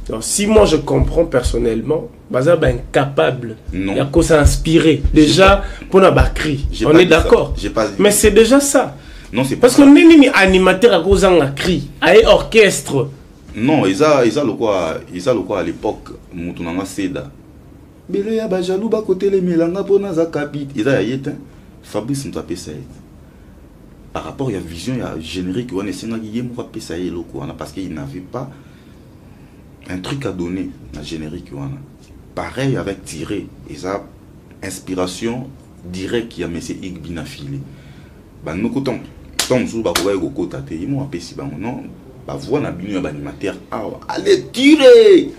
Donc si moi je comprends personnellement, baza ba incapable Non. ya ko s'inspirer déjà mpona bacri. J'ai On pas est dit ça. d'accord? J'ai pas dit. Mais c'est déjà ça. Non, c'est pas Parce que ça. nde nini animateur akozanga cri aye orchestre? Non, eza lokwa à l'époque moto nanga seda bele ya bajaloux bakotelemelanga mpo naza kapite, eza ya ye te. Fabrice moto apesa ye te par rapport ya vision ya générique wana. Esengaki ye moko apesa ye eloko wana, parce que il n'avait pas un truc à donner na générique wana. Pareil avec Tiré, eza inspiration directe ya monsieur Igbi na File. Banoko ntango mosusu bakokaki kokota te, ye moko apesi bango: non, bavoi na bino ya baanimateur awa, ale tire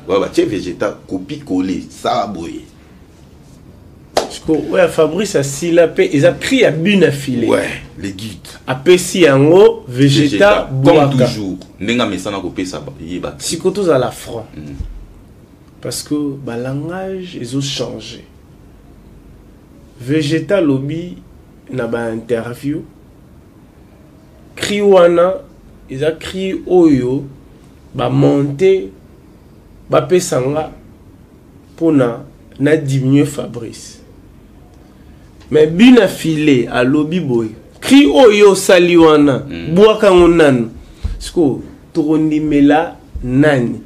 wa batie Vegeta, copie coller, sala boye. Parce Sikoyo oyo ya Fabrice asila mpe eza cri ya but na filet. Ouais, le guide. Apesi yango Vegeta Comme toujours, ndenge amesana kopesa ye ba. Sikoyo tozala franc. Parce que ba langage ezo changer. Vegeta alobi na ba interview cri wana eza cri oyo ba monter bapesa nga pona na diminuer Fabrice. Mais but na filet alobi boye cri oyo osali wana bwaka yango nanu. Sikoyo tokondimela nani?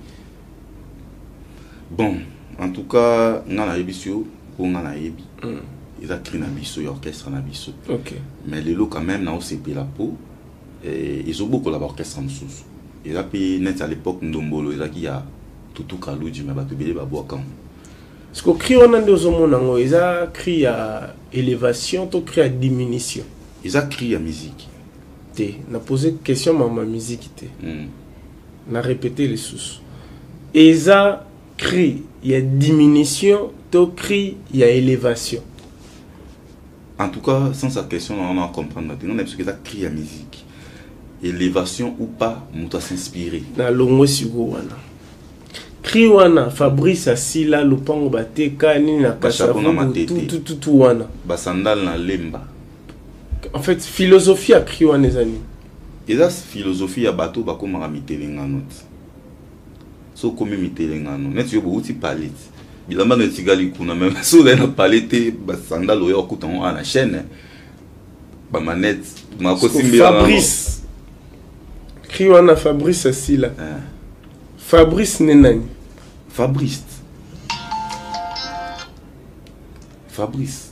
Bon, en tout cas nga nayebisi yo po nga nayebi eza cri na biso ya orchestre na biso. Mais lelo quand même naosepela po ezobokola ba orchestre mosusu. Eza pe neti à l'époque ndombolo ezalaki ya Tutu Kaludji, mais bato ebele babwaka yango. Siko cri wana nde ozomona yango eza cri ya élévation to cri ya diminution? Eza cri ya musique. Te, na poser question mama musique te. Na répéter lisusu. Eza cri ya diminution to cri ya élévation? En tout cas, sans sa question, on a comprendre. On a eza cri ya musique. Élévation ou pas, moto a s'inspirer. Na longo siko wana. Cri wana Fabrice asila lopango bateka nini na Ba chapeau na Kasavubu, matete. tout, tout, tout, tout wana. Ba sandales na lemba. En fait, philosophie ya cri wana eza nini? Eza philosophie ya bato bakomaka mitelengano ti. So komi mitelengano, neti yo bouti palais. Bilamba no etikali kuna, mais so ozali na palais te, ba sandales oyo okuta ngo na chaîne. Ba manette, makosimbela na Fabrice. Cri wana Fabrice asila. Fabrice ne nani? Fabrice. Fabrice.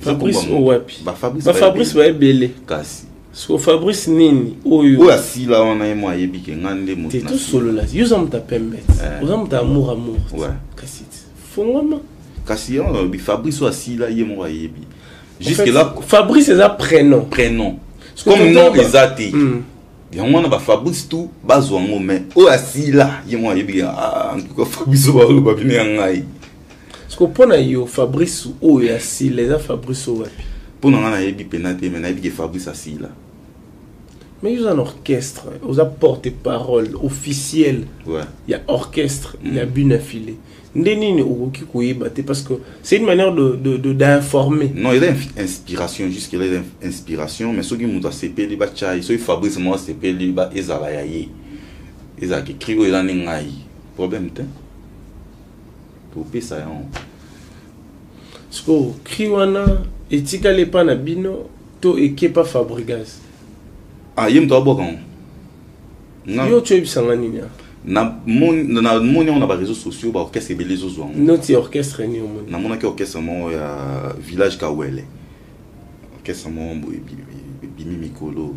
Fabrice Zakomba owapi? Ba Fabrice Ba Fabrice ba ebele. Kasi. So Fabrice nini oyo? Oyo asila wana ye mo ayebi ke nga nde moto Te na to solola. Yo za moto pembe. Oza moto amour amour. Kasi fongwama. Kasi yango nalobi Fabrice oyo asila ye moko ayebi. En Jusque fait, là Fabrice eza prénom. Prénom. Parce que Comme tonton nom ba- eza te. Yango wana ba Fabrice tout bazwa yango mais oyo asila ye moko ayebi ke, ah, en tout cas Fabrice oyo baloba bino ya ngai. Parce que mpona yo Fabrice oyo asila eza Fabrice oyo wapi? Mpona nga nayebi pena te mais nayebi ke Fabrice asila. Mais yo oza na orchestre, oza porte-parole officiel ya orchestre ya but na filet. Nde nini okoki koyeba te parce que c'est une manière d'informer. Non, eza inspiration, jusque là eza inspiration, mais soki moto asepeli batya ye, soki Fabrice moko asepeli ba ezala ya ye. Ezalaki cri oyo eza nde ngai. Problème te. Topesa yango. Sikoyo cri wana etikali epa na bino to ekepa Fabregas? Ah, ye moto abwaka yango. Nga Yo toyebisanga nini awa? Na moni yango na ba réseaux sociaux, ba orchestre ebele ezozwa yango. Noti orchestre nini omoni? Namonaki orchestre moko ya village Kawele. Orchestre moko boye ebimi mikolo,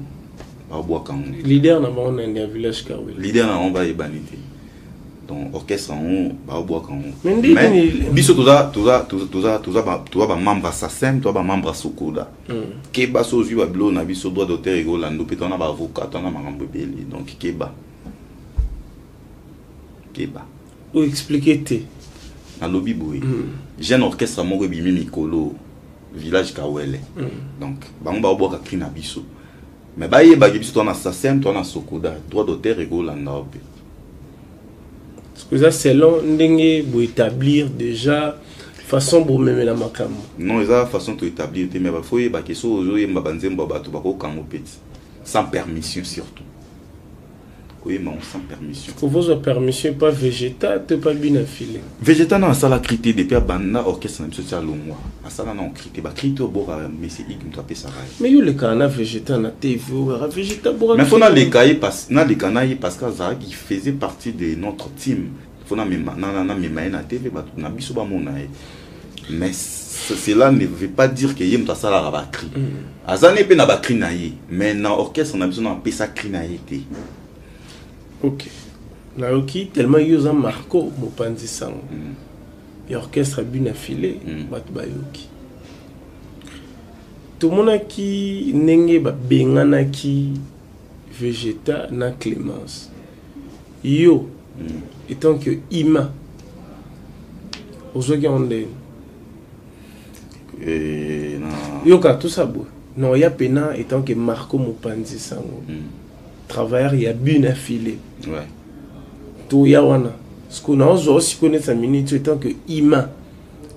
babwaka yango. Leader na bango nani ya village Kawele? Leader na bango bayebani te. Donc orchestre yango babwaka yango. Mais nde Mais nini- biso toza ba membre ya SACEM, toza ba membre ya Sokoda. Keba so ozwi ba bilo na biso droit d'auteur ekolanda mpe toza na ba avocat, toza na makambo ebele. Donc keba. Keba. O expliquer te. Nalobi boye. Jeune orchestre moko ebimi mikolo village Kawele. Donc bango babwaka cri na biso. Mais bayebaki biso toza na SACEM, toza na Sokoda, droit d'auteur ekolanda mpe. Parce que ça selon ndenge bo établir déjà façon bo memela makambo. Non, eza façon to établir te, mais ba faut yeba ke so ozoyemba ba nzembo ya bato bakokanga peti sans permission surtout. Koyemba yango sans permission. Faut vos permission pas Vegeta te pas bien affilé. Vegeta na asala cri te depuis abanda orchestre na biso tia longwa. Asala na cri te, ba cri te boka Messi Ig mutu apesaka ye. Mais yo leka na Vegeta na TV oka Vegeta boka. Mais faut na leka ye parce na leka na ye parce que azalaki, il faisait partie de notre team. Faut na mema na, na, na mema ye na TV bato na biso ba mona ye. Mais cela ne veut pas dire que ye mutu asalaka ba cri. Azani pe na ba cri na ye, mais na orchestre na biso na pesa cri na ye te. Ok. Nayoki tellement yo za Marco mopanzi sango. Ya orchestre but na filet, bato bayoki. Tomonaki ndenge babenganaki Vegeta na Clémence. Yo, étant que Ima, ozwaki yango ndenge? Eh, na... Yoka tout ça boye. Non, ya pena étant que Marco Mopanzi sango. Travailleur ya but na filet. Ouais. Toya wana. Ce qu'on a aussi connaître sa minute étant que humain.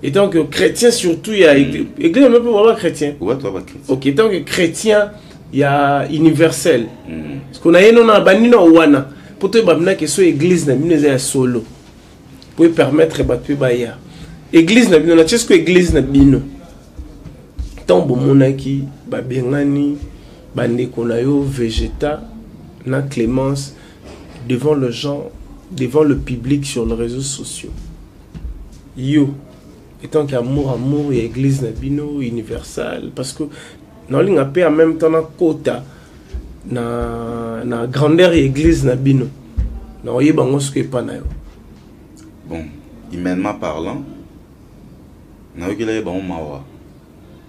Étant que chrétien surtout, il y a église même pas chrétien. Ouais, toi ba chrétien. Ok, étant que chrétien, il y a universel. Parce qu'on a yeno na banino wana. Po toyeba bina ke so église na bino eza ya solo. Po permettre bato pe baya. Église na bino na tiesko église na bino. Tant bomonaki babengani bandeko na yo Vegeta na Clémence devant le gens, devant le public sur les réseaux sociaux. Yo, étant qu'amour, amour, il y a église na bino, universal, parce que dans l'ing en même temps na kota na grandeur ya église na bino. Na oyeba ngo soki epa na yo. Bon, humainement parlant, nayokela ye bango mawa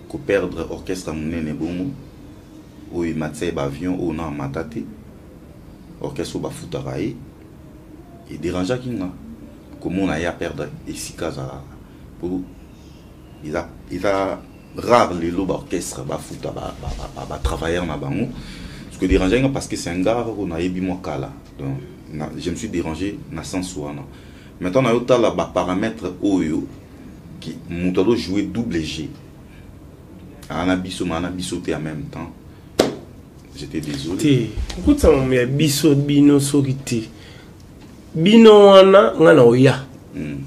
ko perdre orchestre monene bongo oyo ematisa ye baavion oyo na amata te, orchestre oyo bafutaka ye, edérangeaki nga komona ye aperdre esika azalaka, po eza rare lelo baorchestre bafuta batravailleur na bango. Ce que dérangeaki nga parce que c'est un gars oyo nayebi mwa kala, donc je me suis dérangé na sens wana. Maintenant nayotala baparamètre oyo ki moto azojouer double G, aa na biso ma na biso te en même temps, j'étais désolé. Te kokutisa makambo ya biso bino soki te bino wana nga na oya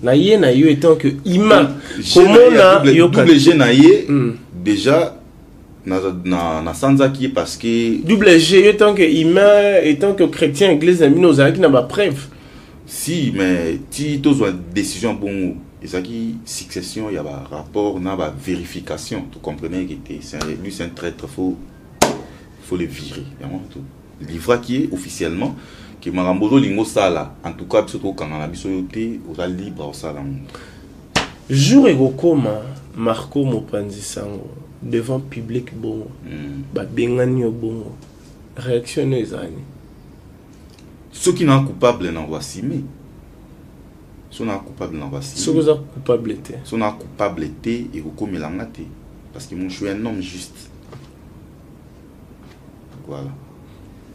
na ye na yo étant que humain komona yoka double G na ye déjà nasanzaki ye parce que double G yo tant que humain, étant que chrétien, église na bino ozalaki na bapreuve. Si, mais ti tozwa décision bongo, ezalaki succession ya barapport na bavérification, tocomprenait que te, lui c'est un traître, faut le virer. Yango to livraki ye officiellement ke makambo ozolinga osala, en tout cas biso tokokanga na biso yo te, oza libre osala yango. Jour ekokoma Marco Mopanzi sango devant public bongo, babengani yo bongo, réaction no ezali? Soki na coupable, na koassumer. So na coupable, na koassumer. Soki oza coupable te? So na coupable te, ekokomelanga te, parce que moi je suis un homme juste, voilà.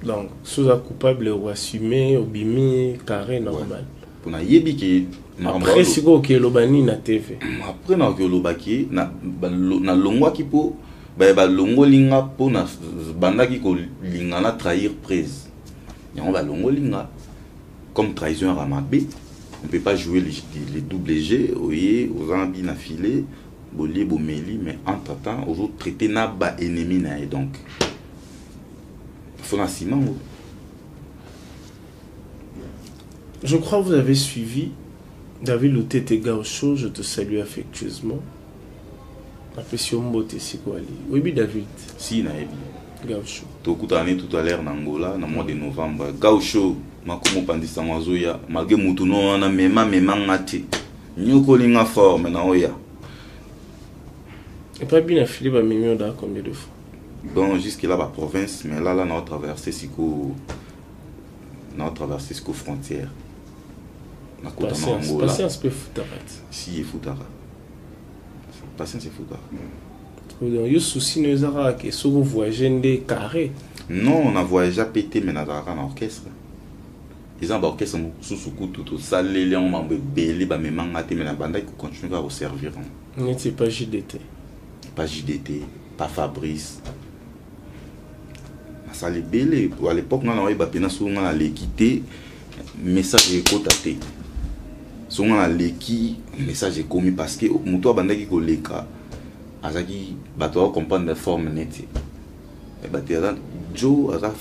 Donc soki oza coupable, oassume, obimi carré normal. Mpo nayebi ke Après sikoyo okeloba nini na TV? Après nakoki olobaki nalongwaki mpo baye balongoli nga, mpo na bandaki kolinga na trahir prise yango, balongoli nga comme trahison yaka mabe. On peut pas jouer les double G. Oye oza na bina filet, bolie bomeli, mais entre temps ozotraite na baennemi na ye, donc faut na nsima ngo. Je crois que vous avez suivi David Lutete Gaucho, je te salue affectueusement. Napesi yo mbote esika ali. Oyebi David? Si, nayebi. Gaucho. Tokutana ne tout à l'heure na Angola na mois de novembre. Gaucho makomo opandisango azoya malgré mutu no wana mema memanga te, nyokolinga forme na oya. Epai bina Philippe amemi oda combien de fois? Bon, jusque là baprovince, mais là là na traversé sikoyo, na traversé sikoyo frontière, nakota na Angola. Patience mpe futaka te. Si, efutaka, patience efutaka. Donc yo souci no eza kaka ke soki ovoyage nde carré? Non, na voyage pe te, mais nazalaka na orchestre. Eza na baorchestre mosusu kutu tosaleli yango mambo ebele, bamemanga te, mais nabandaki kocontinue kaka koservir yango. Neti pa JDT? Pas JDT, pas Fabrice, nasala ebele. À l'époque nga na oyeba mpena soki nga naleki te, message ekota te. So nga naleki, message ekomi, parce que moto abandaki koleka azalaki bato acomprendre forme neti bato aza jo aza,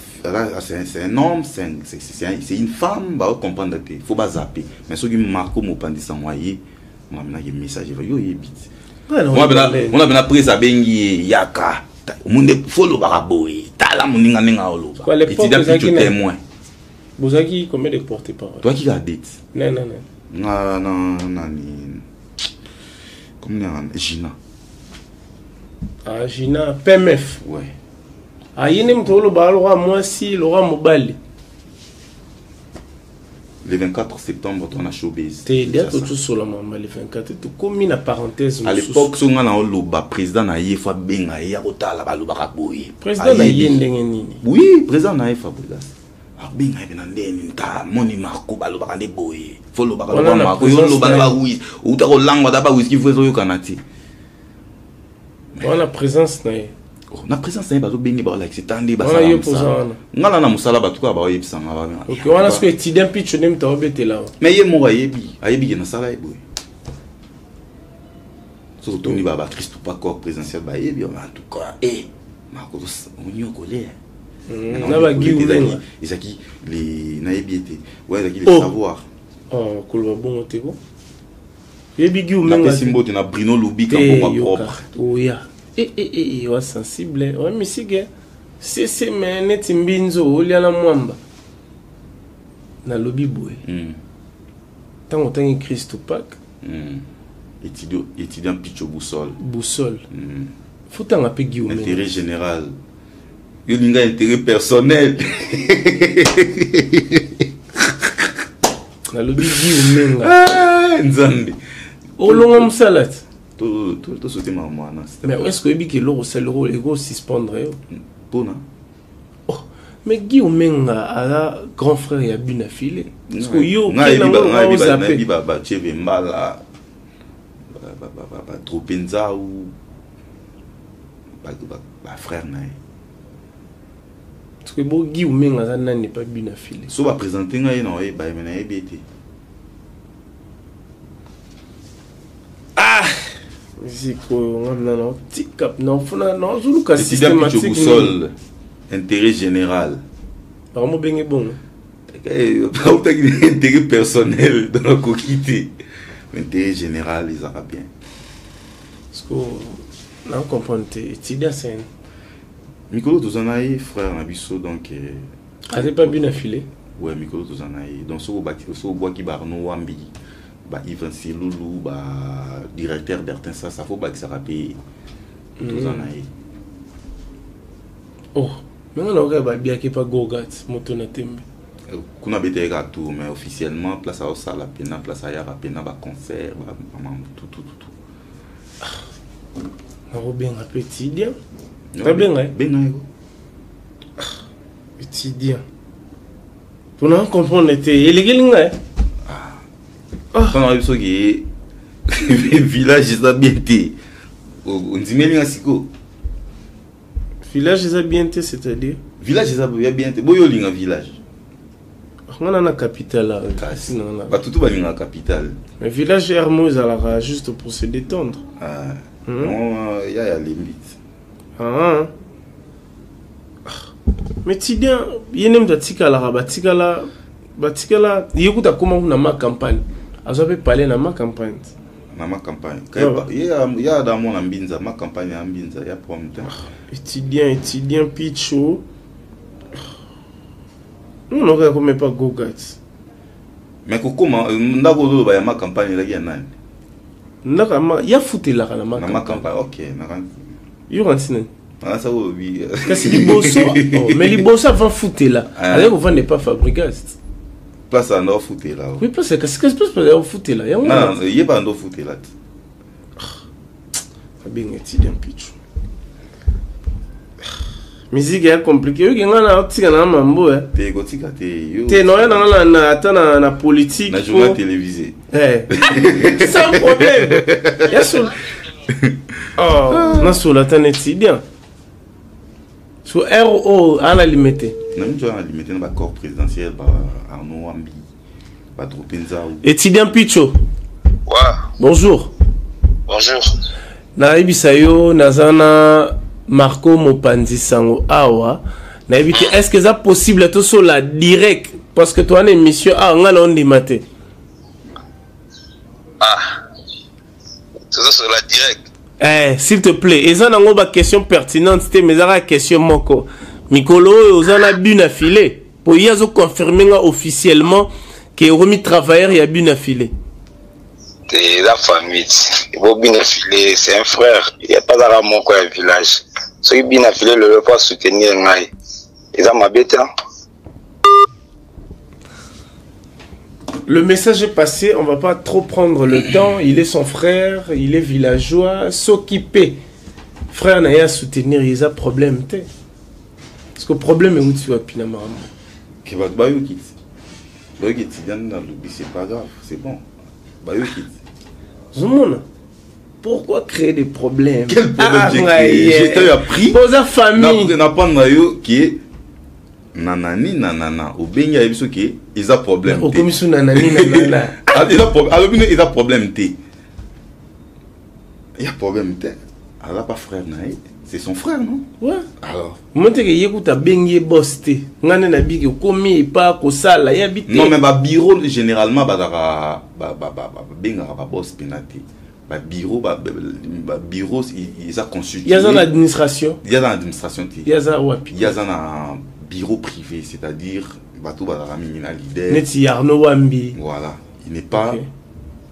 c'est un homme, c'est une femme, baocomprendre te, faut bazape. Mais soki Marco mopandisango aye, maminaki message eva yo oyebi te. Mona pena prise abengi ye yaka omonde, fo olobaka boye, tala moninga ndenge aoloba, étudiant plutôt témoin. Bozalaki combien de porte parole? Toyaki kaka date. Non, non, non. Nga na nani, comme Gina. Ah, Gina PMF? Ouais. Ah, ye nde moto oloba lokwa mwasi, lokwa mobali. Le 24 septembre toza na showbase. Te, deya tozosola mamba le 24, tokomi na parenthèse. À l'époque, so nga na oloba, président na ye fo abenga ye, akotala balobaka boye. Président na ye ndenge nini? Oui, président na ye Fabregas abenga ye na ndenge nini? Ta moni Marco, balobaka nde boye, fo lobaka loba Marco, yo loba na bawis, outa kolangwa ta bawiski, fo ezoyokana te. Wana présence na ye. Oh, na présence na ye, bazobenge, baolakisa ta nde basala mosala. Nga na mosala, bato kaka baoyebisanga. Ok, wana soki étudiant Pitcho nde moto aobetela. Mais ye moko ayebi, ayebi ke nasala ye boye. Soki otuni ba bakristu pa corps présidentiel, bayebi. En tout cas, e Marco onyokole. Na bagiumenga. Ezalaki nayebi ete wana ezalaki le savoir. Koloba bongo te ko, yebi Gi Omenga. Napesi mbote na Bruno Lubika, mbongo propre. Oya wa sensible oya misike sese me neti mbinzo olia na mwamba. Nalobi boye, ntango otangi Christo Pak, Étudiant Picho Boussole. Boussole. Futanga mpe Gi Omenga. Intérêt général, yo linga intérêt personnel. Nalobi Gi Omenga. Nzambe. Olonga mosala ti. Tosote makambo wana. Mais est ce que oyebi ke eloko osali ekosuspendre yo? Mpona? Oh, mais Guy Omenga aza grand frère ya Bina File. Parce que yo nayebi bacheve mbala batrope nzau, bafrère na ye. Parce que bo Guy Omenga aza nani pa Bina File? So baprésente ngai ye na oyeba ye, me nayebi ete. Ah, musique oyo, nga mina naotika, naofuna, naozoluka systématique. Intérêt général. Bango benge bongo. Autaki intérêt personnel, donc akoki te. Intérêt général ezalaka bien. Parce que na comprendre te, étudiant sene. Mikolo toza na ye, frère na biso, donc. Aza pa Bina File. Ouais, mikolo toza na ye, donc soki obwaki baarno Wambi, ba Ivan Silulu, ba directeur Bertin Sasa, fo bakisaka mpe toza na ye. Oh, menga naoka babiaki pa Gogat, moto na tembe. Kuna betaki kaka tour, mais officiellement place aosala pena, place ayaka pena baconcert, bamambo tutututu. Nakobenga mpe étudiant, nabenga ye. Benga ye ko. Étudiant, mpona comprendre te, elekeli ngai. Ntango nayebi soki village eza bien te, ondimeli nga sikoyo. Village eza bien te, c'est-à-dire? Village eza ya bien te, boyo olinga village. Nga na capitale. Bato tu balingaka capitale. Mais village ermo ezalaka juste pour se détendre. Ya ya lembi. Ah. Mais étudiant ye nde moto atikalaka, batikala, batikala ye kuta akóma kuna ma campagne, azwa mpe palais na ma campagne. Na ma campagne ye ada mwana mbinza, ma campagne ya mbinza ya problème te. Étudiant, étudiant Picho, nonoka yakoma epa Gogat. Mais kokóma ndako ozoloba ya ma campagne ezalaki ya nani? Ndako ya futelaka na ma campagne, ok. Yoka ntina. Asa olobi. Kasi liboso, oh, mais liboso avant futela, azali kovanda epa Fabrigas. Place anda ofutela. Oui, place, kasi place ya ofutela yango. Ye banda ofutela te. Abenga étudiant Pichu. Musique ya compliqué, oyoki nga na otika na mambo te, kotika te. Te, noya na nga na ata na politique. Na journal télévisé. Sans problème ya solo. Oh, nasola ata na étudiant so ro ana limete. Na miso ana limete na bacorps présidentiel, ba Arnaud Wambi, badrope nzau. Étudiant Picho. Ouais. Bonjour. Bonjour. Nayebisa yo, naza na Marco mopanzi sango awa. Nayebi te, est ce que eza possible tosola direct? Parce que towana émission awa, nga na ondima te. Ah, tozosola direct? Eh, s'il te plaît, eza nango baquestion pertinente te, mais ezaka question moko. Mikolo oyo oza na but na filet, po ye azoconfirme nga officiellement ke okomi travailleur ya but na filet. Te, eza famille ti ebo. Bina File, c'est un frère ya pazaka moko ya village. Soki Bina File lelo po asoutenir ngai, eza mabe te. Le message est passé, on va pas trop prendre le temps. Il est son frère, il est villageois, s'occuper. Frère na ya soutenir, il a problème te. Parce que problème est où tu vas pina maman. Ke bato bayoki ti bayoki ti diane nalobi, c'est pas grave, c'est bon, bayoki ti. Zomona. Pourquoi créer des problèmes? Quel problème? Ah, j'ai créé? Ouais, J'ai t'ai appris. Poza famille. Na prendre yo qui nanani nanana, obengi ayebi soki eza problème te. Okomi su nanani nanana. Ah, eza alobi no eza problème te, ya problème te, aza pas frère na ye, c'est son frère, non? Ouais. Alors Monteke ye kuta abengi ye boss te. Nga nde nabiki okomi epa kosala ye abi te. Non, mais babureau généralement bazalaka babengaka baboss mpena te. Babureau babureau eza constitué. Ye aza na administration. Ye aza na administration te. Ye aza wapi? Ye aza na bureau privé, c'est-à-dire bato bazalaka mingi na leader. Neti Arnaud Wambi. Voilà, il n'est pas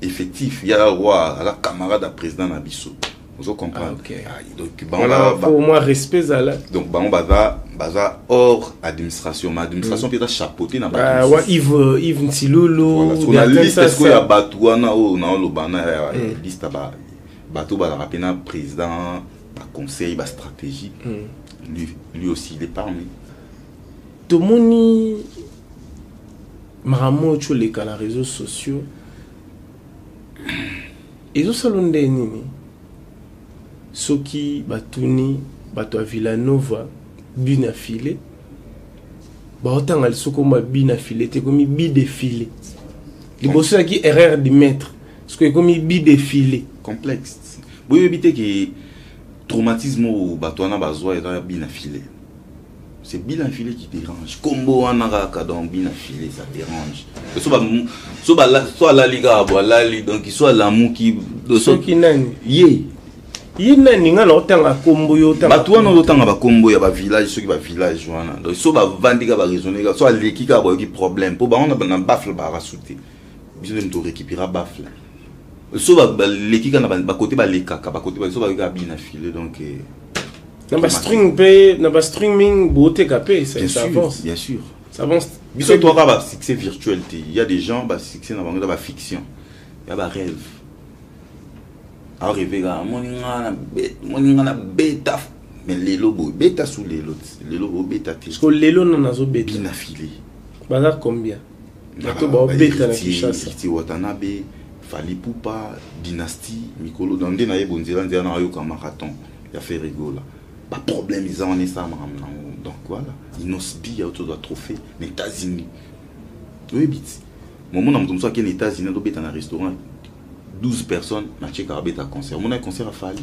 effectif. Ya roi aza camarade ya président na biso, ozo comprendre? Ah, ok. Ah, donc bango Voilà, faut au moins respect ezala. Donc bango baza hors administration, mais administration mpe eza chapeauté na bato Ah, mosusu. wa Yves, Yves Ntilulu. Voilà, parce qu'on a Bertin liste Sassa. sikoyo ya bato wana oyo naoloba na ya liste ya bato bazalaka mpe na président, baconseil, bastratégie. Lui aussi, il est parmi. Tomoni makambo oyo tioleka na réseaux sociaux, ezosala nde nini? Soki batuni bato ya Villanova bina file, baotanga lisusu komba bina file te, ekomi bi défilé. Liboso ezalaki erreur du maître, soki ekomi bi défilé. Complexe, boyebi te ke traumatisme oyo bato wana bazwa eza bina file. C'est bina file qui dérange, kombo wana kaka. Donc bina file, ça dérange. So alali kaka bo alali, donc so alamuki Soki nani? Ye. Ye nani? Nga na otanga kombo, yo otanga. Bato wana ozotanga bakombo ya bavillage, soki bavillage wana, donc so bavandi kaka, baraisonne kaka, so aleki kaka, bayoki problème mpo bango na baffle barasu te. Biso nde moto orécupéra baffle. So baleki kaka na bakote, balekaka bakote, so bayoki kaka bina file, donc Na bastring mpe, na bastreaming booteka mpe, Bien ça sûr. avance. Bien sûr. Ça avance. Biso toaka basuccès virtuel te. Il y a des gens, basuccès na bango eza bafiction ya barêve, arêve kaka moninga na beta, mais lelo boye beta su lelo, lelo bobeta te. Parce que lelo na nazobeta. Bina file. Baza combien bato baobeta na Kinshasa? Héritier Watanabe, Fally Ipupa, Dynastie, mikolo donc nde nayeba nzela nzela na ayoka marathon ya Ferre Gola, baproblème eza wana, esalamaka nango. Donc voilà, Innoss'B ya tozwa trophée na États-Unis, oyebi ti momona moto mosusu akende États-Unis, azobeta na restaurant 12 personnes na tiekaka, abeta concert, omona concert afali.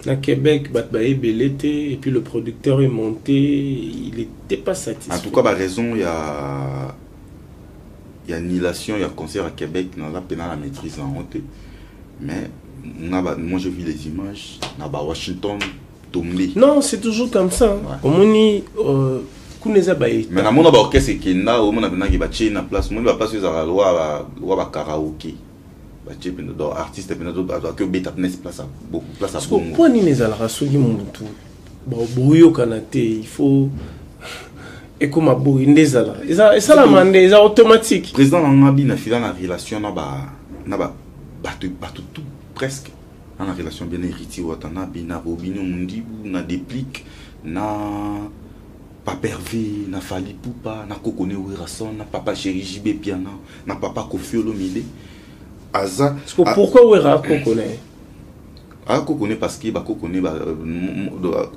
Na Québec bato bayebele te, et puis le producteur est monté, il était pas satisfait. En tout cas, baraison ya annulation ya concert à Québec, naza mpena na maîtrise yango te, mais nga moi j'ai vu les images na ba Washington tombé. Non, c'est toujours comme ça, hein. Omoni kuna eza baeta. Mais namona baorchestre ekenda, omona mpenaki batie na place, omoni baplace oyo ezalaka loa bakaraoke, batie mpena donc artiste mpena azwaki obeta mpena place place ya bongo. Mpo nini ezalaka soki motu boyokana te, il faut ekoma boye? Nde ezalaka, esalama nde eza automatique. Président na nga bina fila na relation na ba bato tout presque na relation bien, Héritier Watanabe, na Robinio Mundibu, na Déplique, na Papervé, na Fally Ipupa, na Kokone Werrason, na Papa Chéri JB Piana, na Papa Koffi Olomide aza. Parce que pourquoi Wera akoko na ye? Akokone parce que bakokone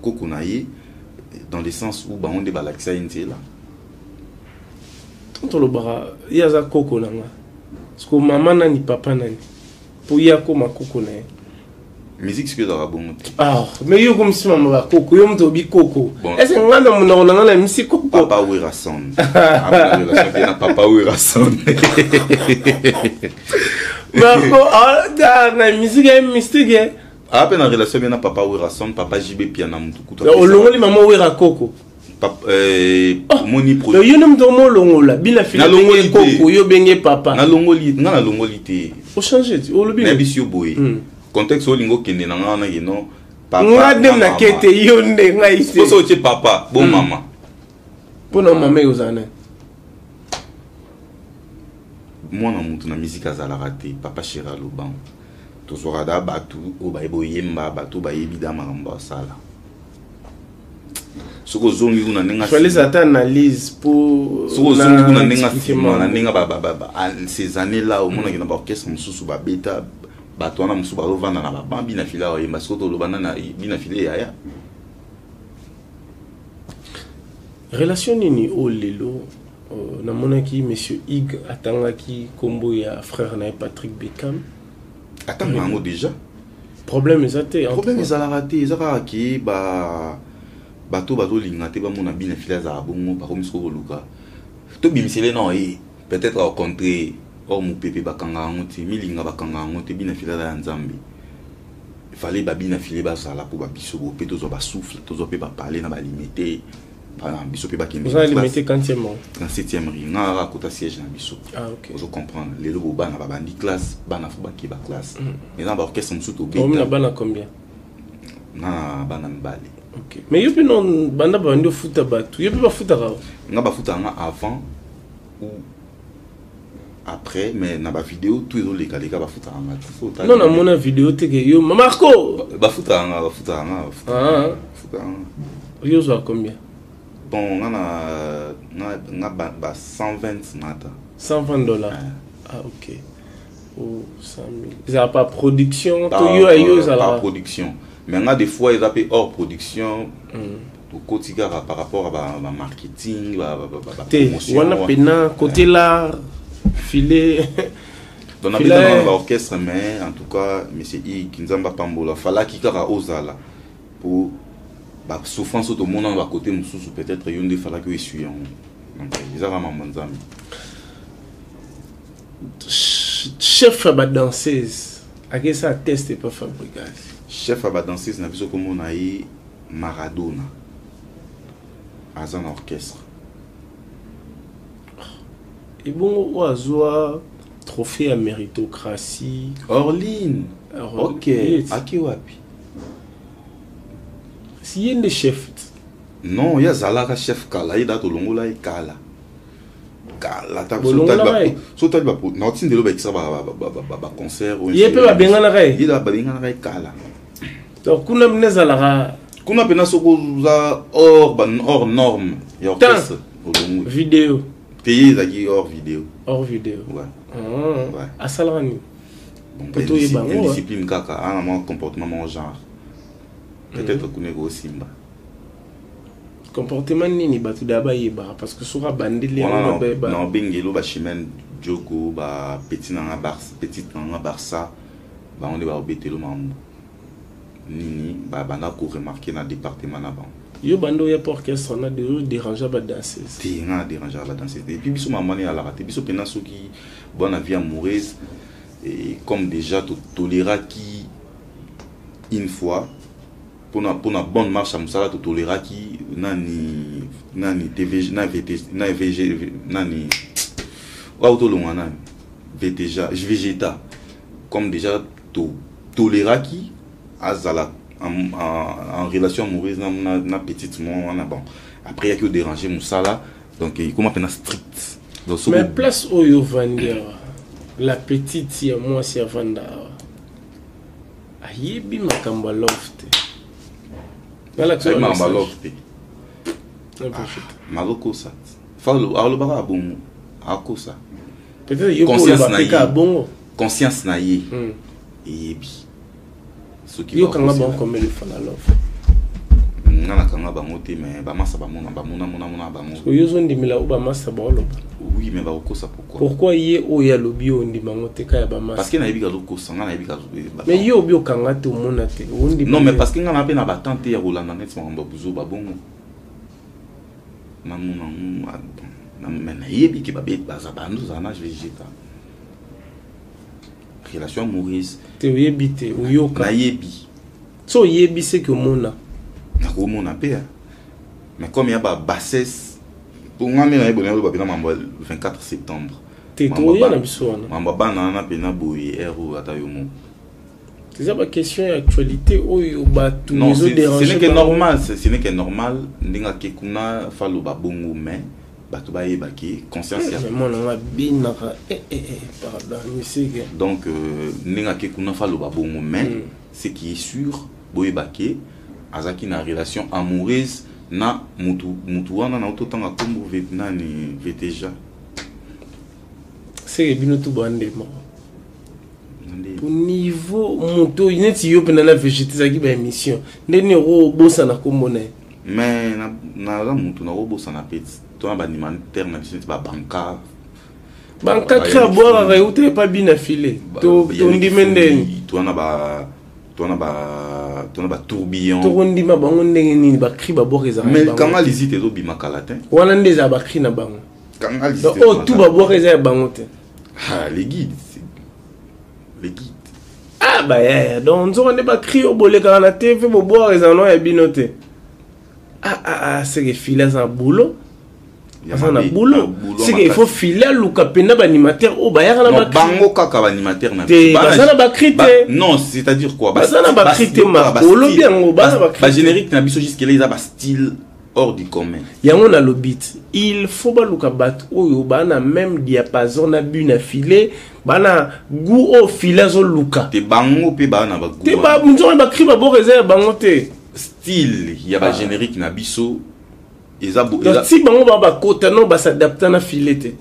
koko na ye dans le sens où bango nde balakisa ye nzela. Tant tolobaka ye aza koko na nga, parce que mama nani, papa nani, mpo ye akoma koko na ye? Musique soki ezalaka bongo te. Ah, mais yo komisi mama bakoko, yo moto obi koko. Bon. Ese nga na monoko na nga na misi koko? Papa Werrason, relation mpe na Papa Werrason. Marco na musique ya mystique. Aa mpe na relation bien na Papa Werrason, Papa JB Piana, mutu kutu. Olongoli mama Wera koko? Omoni. Yo nde moto omolongola bina fili. Nalongoli te. Koko, yo obenge papa. Nalongoli, nga nalongoli te. Ochange ti olobi. Nayebisi yo boye, contexte olingi okende na nga wana ke non. Nga nde nake te, yo nde, ngai te. Poso otie papa bo mama. Mpo na mama ekozala nani? Mwana mutu na musique azalaka te. Papa chéri alobango, tozwaka da bato oyo bayebi oyemba, bato oyo bayebi da makambo basala. Soki ozongi kuna ndenge fallait ata analyse po soki ozongi kuna ndenge nsima na ndenge ces années là, omonaki na baorchestre mosusu babeta, bato wana mosusu bazovanda na baban, bina file aoyemba. Soki toloba na bina file yaya. Relation nini oyo lelo namonaki monsieur Ig atangaki nkombo ya frère na ye Patrick Beckham? Atanga yango déjà. Problème eza te? Problème ezalaka te. Eza kaka ke bato bazolinga te bamona bina file azala bongo. Bakomi soko koluka tobimisele na ye, peut-être akocontre or mopepe bakanga yango te, milinga bakanga yango te. Bina file aza ya Nzambe. Fale babina file bazala mpo babiso bo mpe tozwa basouffle, tozwa mpe bapale na balimete bana biso mpe bakende. Oza Limete quantième? 37e rue. Nga kaka kota siège na biso. Ah, ok. Ozo comprendre, lelo bo bana babandi classe, bana fo bakei baclasse. Eza na baorchestre mosusu. Omi na Tobeta. Bana combien? Na bana mibale. Ok, mais yo mpe no banda babandi ofuta bato, yo mpe bafutaka? Nga bafutaka nga avant ou après, mais na bavideo tout ezolekaleka, bafutaka nga te. Faut otala. Non, namona video te ke yo Marco. Bafutaka nga, bafutaka nga, bafutaka Ah. bafutaka nga. Yo ozwa combien? Bon, nga na nga ba 120 mata. 120 $? Ah, ok. Oh, 100 000 ezala par production to yo ayo Par ezalaka? production, mais nga des fois eza mpe hors production. Tokoti kaka par rapport à ba marketing, ba Te. promotion. Wana pena côté là filet. Donc nabeta na baorchestre, mais en tout cas monsieur Ik, Nzambe apambola, falaki kaka ozala po basouffrance oyo tomona na bakote mosusu, peut-être yo nde falaki oyo esui yango. Donc eza kaka mambo Nzambe. Chef ya badanseuse akesa test epa Fabrigas? Chef ya badanseuse na biso, komona ye Maradona, aza na orchestre. Ebongo oyo azwa trophée ya méritocratie? Orline. Ok. Yes. Aki wapi? Si ye nde chef? Non, ye azalaka chef kala. Ye da tolongola ye kala kala. Bolongolaka ye? So otali naotindelo baekisa baconcert. Ye mpe babenganaka ye? Ye da babenganaka ye kala. Donc kuna mine ezalaka? Kuna mpena soki oza hors norme ya orchestre, olongwe. Video. Te, ye ezalaki hors vidéo. Hors vidéo. Ouais. Ah. Ouais. Asalaka nini? Bon, Po toyeba yango, indiscipline kaka, ana mwa comportement moko genre peut-être kuna ekosimba. Comportement nini? Bato da bayebaka parce que soki abandeli yango Wana bayeba. Na obengelo bachimene Diogo, bapetit nanga Barça, petite nanga Barça, bango nde baobetelo mambo nini babanda koremarquer na département na bango. Yo banda oya mpo orchestre wana de déranger badanseuse? Te, nga na dérangeaka badanseuse te. Et puis biso mambo wana eyalaka te. Biso mpena soki bona vie amoureuse, et comme déjà totoleraki une fois mpona bonne marche ya mosala, totoleraki nani nani tvg na VT na VG nani oyo tolongwa nani VTJ Vegeta. Comme déjà totoleraki azala en relation amoureuse na petite mo wana, bon, après yaki odéranger mosala, donc ekoma mpena strict. Donc soki Mais place oyo ovandi awa, la petite ya mwasi avanda awa ayebi makambo ya love te. Nalakisa ayebi makambo ya message. Love te. Na profite. Mazokosa, fa alobaka bongo, akosa. Peut-être yo mpo Conscience oloba na mpe kaka ye. bongo. Conscience na ye eyebi soki Yo kanga bakosela. bango combien de fois na love? Nga nakanga bango te, mais bamasa bamona, bamona mona mona bango. Oyo ozondimela oyo bamasa baoloba? Oui, mais bakokosa pourquoi? Pourquoi ye oyo alobi oyo ondima yango te ka ya bamasa? Parce que nayebi kazokosa, nga nayebi Mais yo obi okanga te, omona te, ondima? Non, mais parce que nga na mpe na batemps te ya kolanda neti makambo ya buzoba bongo, namona mais nayebi ke baza bando ozala na Vegeta relation amoureuse. Te, oyebi te, oyoka. Nayebi. So oyebi seke omona. Nakomona mpe, mais comme ya babassesse mpo nga nde nayebi, nayoloba mpena mambo ya 24 septembre. Te, toya na biso wana. Mambo ya bana wana mpena boye ere oyo ata yo moko. Eza baquestion ya actualité oyo bato Non, ce n'est ezodérange. que normal, ce n'est que normal ndenge ake kuna, faloba bongo, mais Bato bayeba ke conscience ya mwana nga abinaka eh, eh, eh, pardon misike. Donc ndenge ake kuna fa aloba bongo, mais ce qui est sûr, boyeba ke azalaki na relation amoureuse na mutu mutu wana na ototanga nkombo nani, Veteja. Seke bino tu bande moko po niveau moto neti yo mpena na Végéta ezalaki baémission nde nini okobosana nkombo na ye? Mais naza mutu nakobosana mpe to na baanimateur na biso neti babanka. Banka cri abwakaka euta epa bina file, tondime ndeni? To na ba to na ba to na batourbillon. Tokondima bango ndenge nini? Bacri babwaka ezalaka Mais kanga lisite ezobima kala te. Wana nde ezala bacri na bango. Kanga lisite. Donc oyo tu babwaka eza ya bango te? Ah, les guides, les guides. Ah bayaya, donc nzoka nde bacri oyo bolekaka na TV bobwaka ezala no ya bino te? Ah, ah, ah, seke file aza na boulot, aza na boulot. Seke il faut file aluka mpena baanimateur oyo bayaka na bacri. Bango kaka baanimateur na te, baza na bacri te. Non, c'est-à-dire quoi? Baza na bacri te, Marco, olobi yango, baza na bacri. Bagénérique na biso jusque là eza bastyle hors du commun. Yango nalobi ti il faut baluka bato oyo baa na même diapason na but na filet, baa na goût oyo filet azoluka. Te, bango mpe baa na bagoût. Te, nzoka bacri baboka eza ya bango te? Style ya bagénérique na biso eza Donc ti bango baa bakota no bas'adapta na filet te?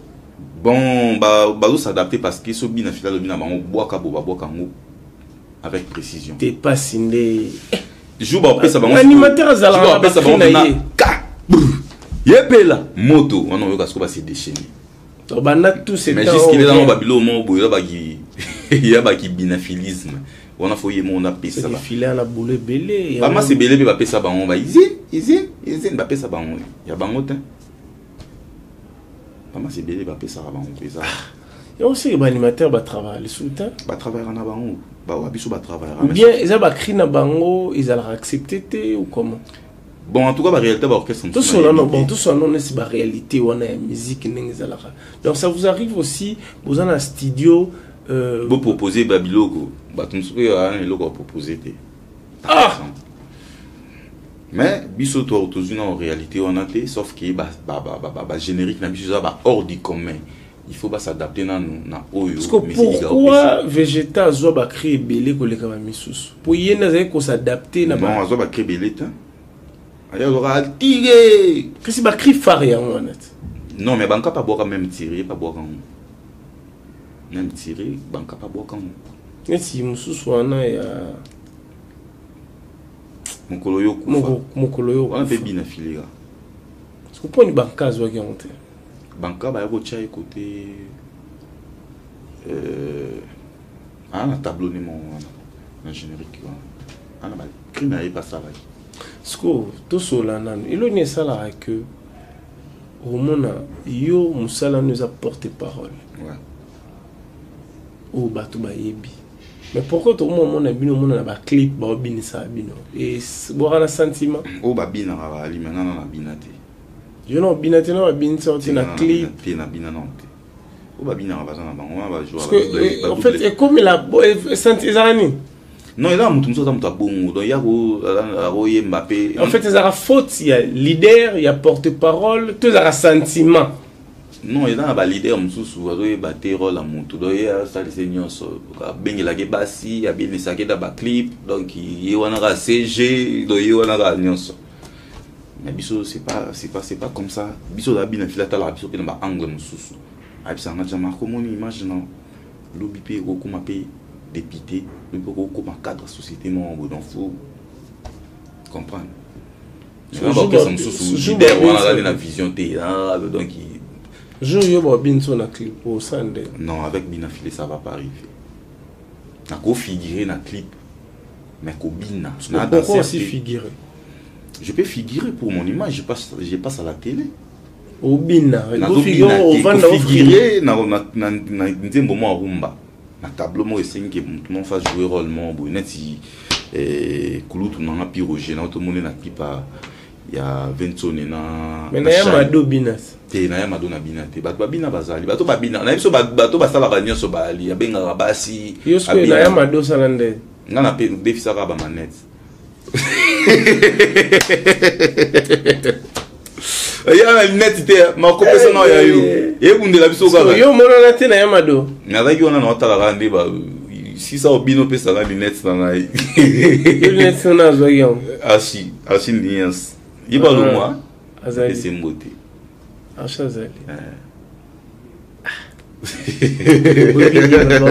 Bon, bazos'adapte parce que so bina filet alobi na bango bwaka bo, babwaka yango avec précision. Te, pasi nde. Jour bapesa bango Animateur azalaka na bapesa bacri bango na ye. Ka yepela moto wana, oyoka siko base déchaîné. Donc banda tout ce Mais temps jusque là oyo nango babilo moko boye eza baki binafilisme wana, fo ye moko napesa. Soki filet na boulot ebele. Bamasi ebele mpe bapesa bango ba usine, usine, usine, bapesa bango ya bango te. Bamasi ebele bapesaka bango mpe eza. Yango seke baanimateur batravaille lisusu te? Batravaillaka na bango, bawa biso batravaillaka. Ou bien eza bacri na bango ezalaka accepté te ou comment? Bon, en tout cas baréalité baorchestre. Tosola no, bon, tosola no nesi baréalité wana ya musique ndenge ezalaka. Donc ça vous arrive aussi, boza na studio Bopropose babiloko, bato mosusu mpe aa na eloko bapropose te. Ah! Mais biso tozwi na réalité wana te, sauf ke bagénérique na biso eza ba hors du commun, il faut bas'adapte nanu na oyo. Parce que pourquoi Végéta azwa bacri ebele koleka bamisusu? Po ye nde azali kos'adapte na Non, azwa bacri ebele te, aya azwaka atire. Kasi bacri phare yango wana te? Non, mais banka pa bwaka même tire, ye pa bwaka yango même tire, banka pa bwaka yango. Neti mosusu wana ya Mokolo yo kufa. Mokolo yo. Wana mpe bina filera. Mponi banka azwaki yango te? Banka baya kotia ye kote aa na tableau ne moko wana na générique wana, ana bacri na ye basalaki. Siko tosola nanu, eloni esalaka ke omona yo mosala no eza porte parole oyo bato bayebi, mais pourquoi tokoma omona bino, omona na baclip baobinisaka bino bwaka na sentiment? Oyo babinaka balima, nga na nabina te. Yo na obina te na babinisa te na clip? Te, nabina nano te. Oyo babinaka baza na bango wana. Parce que en fait ekomela ezalaka nini? Non, eza na motu mosusu aza moto abongo, donc ya akoyemba mpe. En fait ezalaka faute ya leader, ya porte parole to ezalaka sentiment? Non, eza na baleader mosusu azoyeba te role ya motu, donc ye asalise nyonso, abengelaki basi, abimisaki na baclip, donc ye wana kaka CG, donc ye wana kaka nyonso. Mais biso c'est pas comme ça. Biso oza bina fila, atalaka biso mpe na baangle mosusu, ayebisanga: "Jean Marco, omoni image na lobi mpe okokóma mpe député, lobi mpe okokóma cadre société moko boye." Donc faut comprendre, baorchestre mosusu leader wana azali na vision te, donc Jour yo babinso na clip, osala nde? Non, avec bina file ça va pas arriver. Nakofigure na clip, mais kobina na Pourquoi aussi figurer? Je peux figurer pour mon image, je passe à la télé. Obina? Figurer na nzembo moko arumba na tableau moko, esengi motu moko fa jouer rôle moko boye neti kulutu nanga pi Roger na otomoni na clip ya Vensone na Mais na ya Mado binas? Te, na ya Mado na bina te. Bato babina bazali, bato babina na biso, bato basalaka nyonso, bali abengaka basi. Yo sikoyo na ya Mado osala nde? Nga na mpe defisaka bamanete. Ya na lunette te, makopesa na ya yo ebundela biso kaka. Yo omonana te na ya Mado? Nazalaki wana, naotalaka nde ba sisa obino opesaka lunette na ngai. Lunette wana azwaki yango? Archi, archi niance ye balongwa. Azali. Ese mbote. Archi azali.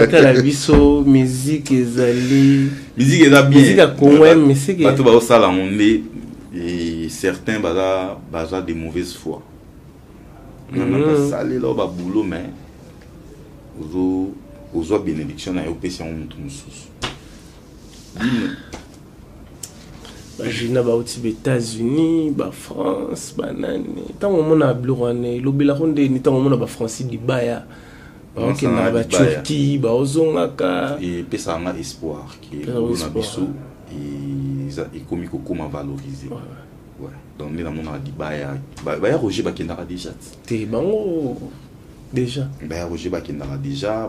Otala biso, musique ezali. Musique eza bien. Musique ya Congo ya musique. Bato baosala yango nde certains baza de mauvaise foi. Nana basalela oyo babulo, mais ozwa bénédiction na yo, opesi yango motu mosusu. Bino Bagina bauti baÉtats-Unis, baFrance, banani. Ntango omona biloko wana, elobelako ndeni? Ntango omona baFrancis Dibaya baokendaka baTurquie, baozongaka? Epesaka nga espoir ke Epesaka na espoir. Biso ekomi kokóma valorisé. Ouais. Donc nde namonaka Dibaya, baya Roger bakendaka déjà ti. Te, bango déjà. Baya Roger bakendaka déjà,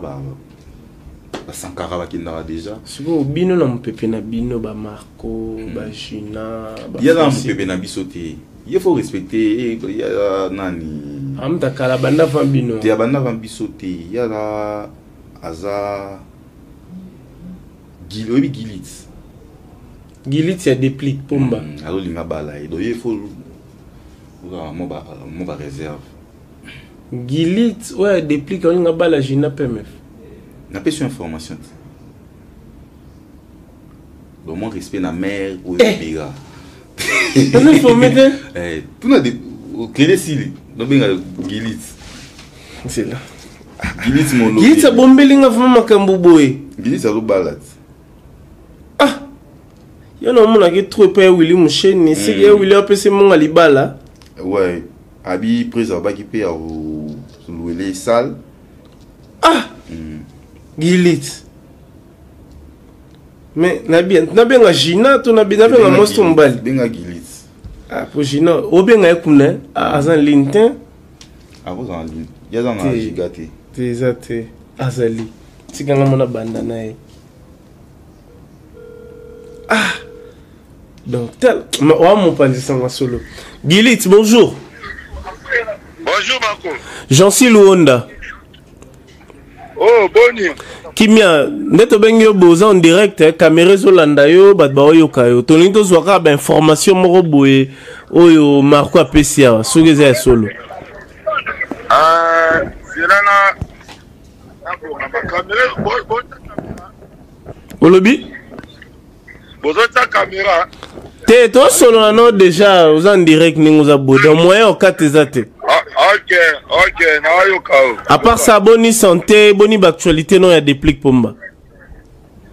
baSankara bakendaka déjà. Sikoyo bino na mopepe na bino, baMarco, baGina? Ye aza na mopepe na biso te. Ye faut respecter ye nani. Amuta kala, banda va bino. Te, abanda va biso te. Ye aza oyebi Gilit? Gilit ya Déplique Pomba. Azolinga bala ye, donc ye faut ozala mwa baréserve. Gilit oyo ya Déplique aolinga bala Gina PMF? Napesi yo information te. Donc moi, respect na mare oyo ebega. Oza informé te? Tuna clé sili nobenga Gilit. Nzela. Gilit molobi. Gilit abombelinga vraiment makambo boye. Gilit azobala ti. Ah, yo na omonaki trop epai ya Willi Musheni, siki ya Willi apesi monga libala. Ouais, abi prise abaki mpe ya koluele salle. Ah, Gilit, mais nabenga Gina to nabenga mwasi to mobali? Benga Gilit. Ah, po Gina obenga ye kuna. Ah, aza na ligne te. Akozala na ligne, ye aza na Te. giga te. Te, eza te, azali. Tikanga mona banda na ye. Ah, donc tel oa mopanzi sango solo. Gilit, bonjour. Bonjour Marco. Jancy Luonda. Oh, boni. Kimia. Nde tobengi yo, boza en direct, eh, caméra ezolanda yo, bato baoyoka yo. Tolingi tozwa kaka bainformation moko boye oyo Marco apesi awa, soki eza ya solo. Zela na nabongama caméra bo Olobi? Bozotia caméra? Te, tosolola no déjà, oza en direct ndenge oza boye, donc moyen okata eza te. Ah, ok, nayoka o. À part ça, boni santé? Boni baactualité no ya Déplique Pomba?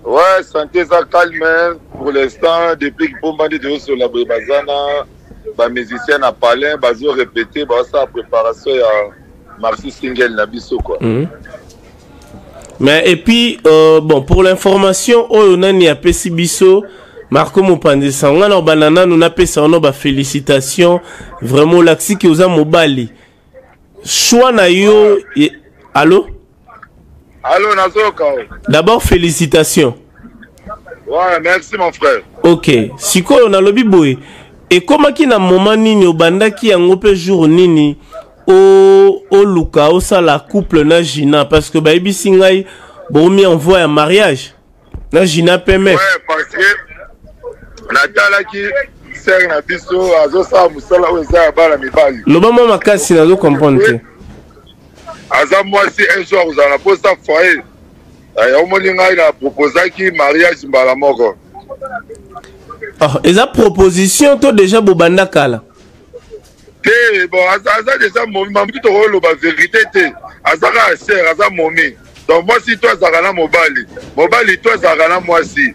Ouais, santé eza calme pour l'instant. Depuis Pomba nde tozosola boye, baza na bamusicien na palin, bazo répéter, bazosala préparation ya maxi single na biso quoi. Mais et puis bon, pour l'information oyo nani apesi biso, Marco Mopanzi sango, nga na obanda nanu napesa wana bafélicitation vraiment. Olakisi ke oza mobali, choix na yo allo? Allo, nazoyoka o. D'abord félicitations. Ouais, merci mon frère. Ok, sikoyo nalobi boye, ekomaki na moment nini obandaki yango mpe jour nini oluka osala couple na Gina? Parce que bayebisi ngai bomi en voie ya mariage na Gina PMF. Ouais, parce que natalaki sœur na biso azosala mosala oyo eza ya bana mibali. Loba mwa makasi, nazo comprendre te. Aza mwasi, un jour akozala na posa foyer. Omoni, ngai na proposaki mariage mbala moko. Oh, eza proposition to déjà bobanda kala? Te, bon, aza déjà momi. Mamutu, tokoloba vérité te, aza kaka sœur, aza momi. Donc mwasi to azalaka na mobali, mobali to azalaka na mwasi.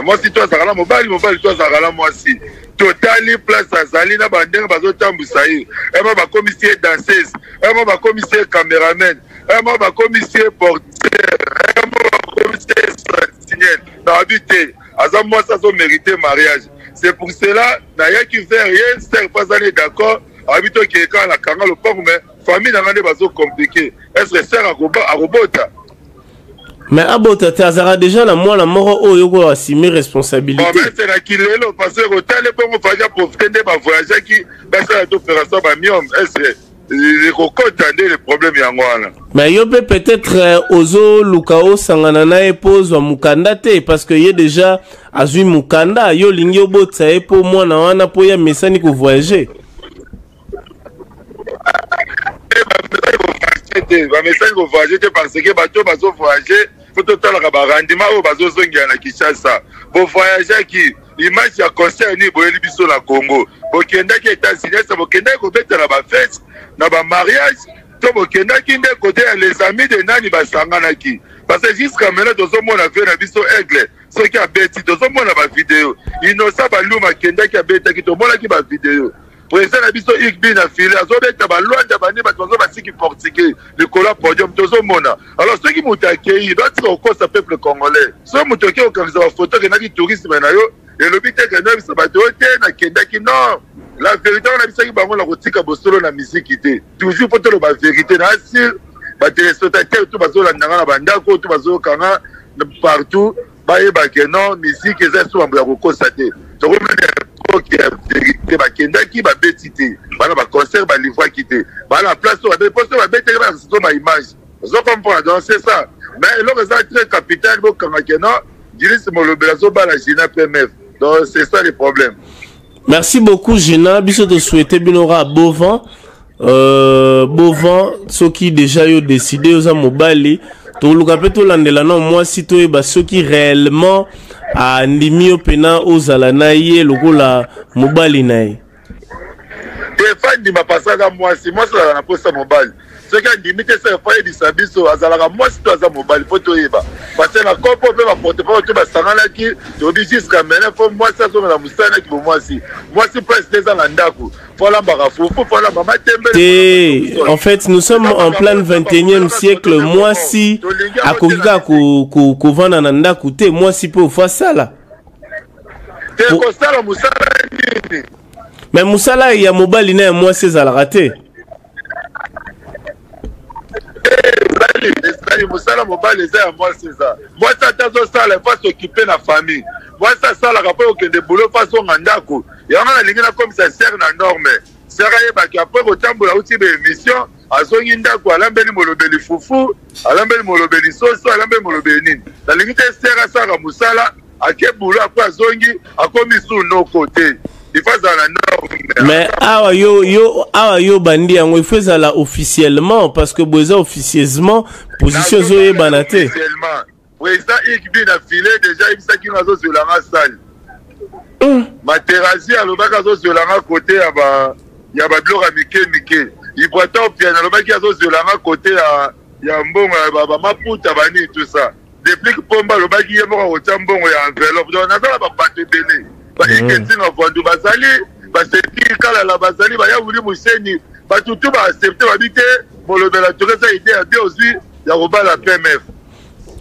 Mwasi to azalaka na mobali, mobali to azalaka na mwasi. Totali place azali na bandenge bazotambwisa ye, ema bakomisi ye danseuse, ema bakomisi ye cameraman, ema bakomisi ye portier, ema bakomisi ye sentinelle. Nayebi te, aza mwasi, azomérite mariage. C'est pour cela nayaki vers ye. Sœur mpo aza ne d'accord, abi tokee kaka na kanga lopango, mais famille na nga nde bazocompliquer. Est ce que sœur akobota? Mais abota te, azalaka déjà na mwana moko oyo ko assumer responsabilité. Promesse na kilelo parce que kotale bongo fallait profiter nde ba voyageaki basala to opération ba myome est-ce ekokota nde le problème yango wana. Mais yo mpe peut-être ozoluka osangana na ye mpo ozwa mokanda te, parce que ye déjà azwi mokanda, yo olingi obotisa ye mpo mwana wana mpo ye amesani kovoyage. Te, bamesani kovoyage te, parce que bato bazovoyage fo totalaka barendement oyo bazozongela na Kinshasa. Bovoyageaki, image ya concert nini boyeli biso na Congo? Bokendaki États-Unis, ese bokendaki kobeta na bafete, na bamariage, to bokendaki nde kote ya les amis de nani basanganaki? Parce que jusqu'à maintenant tozomona ve na biso Aigle soki abeti, tozomona bavideo. Innocent Baluma akendaki, abetaki, tomonaki bavideo. Président na biso Igbi na file azobeta balwanda bani, bato bazo basiki portugais likolo ya podium, tozomona. Alors soki moto akei, batika kokosa peuple congolais. Soki moto akei kokangisa bafoto, akendaki tourisme na yo, elobi te kende oyebisa bato oyo te nakendaki. Non, la vérité wana nabisaki bango na kotika bosolo na misiki te, toujours mpo toloba vérité. Na assure batelespectateur to bazolanda nga na bandako to bazoyoka nga partout, bayeba ke non, musique eza so mambo ya kokosa te. Tokomena époque ya vérité. Bakendaki, babeti te, bana baconcert balivraki te, bana place oyo babeti poso babetaki, bana so baimage, ozo comprendre? Donc c'est ça. Mais eloko eza très capital, bokanga ke non, Gilis Molobela azobala Gina PMF. Donc c'est ça le problème. Merci beaucoup Gina, biso te souhaiter bino ra beau vent. Beau vent, soki déjà yo décidé oza mobali, toluka mpe tolandela na mwasi, toyeba soki réellement andimi yo mpena ozala na ye lokola mobali na ye. Te, fa ndima, pasaka mwasi, mwasi azalaka na posa mobali. Soki andimi te, seke fa yebisa biso azalaka mwasi to aza mobali, mpo toyeba, parce na kopo mpe baporte parole to basanganaki. Toyebi jusqu'à maintenant, fo mwasi azongela mosala naki bomwasi. Mwasi place te eza na ndako, fo alambaka fufu, fo alamba matembele. Te, en fait nous sommes en plein 21e siècle. Mwasi akoki kaka kovanda na ndako te, mwasi mpe ofo asala. Te, kosala mosala nini? Mais mosala ya mobali na ya mwasi ezalaka te. Ezali mosala mobali eza ya mwasi, eza mwasi ata azosala, faut s'occuper na famille. Mwasi asalaka mpo okende boulot, fo azonga ndako. Yango nalingi nakomisa sere na norme. Sere ayebaki apres kotambola, auti baémission, azongi ndako, alambeli molobeli fufu, alambeli molobeli soso, alambeli molobeli nini. Nalingi te sere asalaka mosala, ake boulot, apres azongi, akomi su noko te. Il faut azala na norme. Mais awa yo awa yo bandi yango, il faut ezala officiellement, parce que boye eza officieusement, position ezoyebana te. Officiellement, président Igbi na filet déjà ayebisaki nga azozwelanga sale. Materasi alobaki azozwelanga kote ya ba ya babiloko ya mike mike. Ibrata Opian alobaki azozwelanga kote ya mbongo ya bamaputa banini, tout ça. Deplique Pomba alobaki ye moko akotia mbongo ya enveloppe. Donc naza na babato ebele, baiketinga vandu bazali, baseki kalala bazali, bayawuli museni, bato tu baaccepte, babi te molobela toka eza idée ya bien ozwi ya kobala PMF.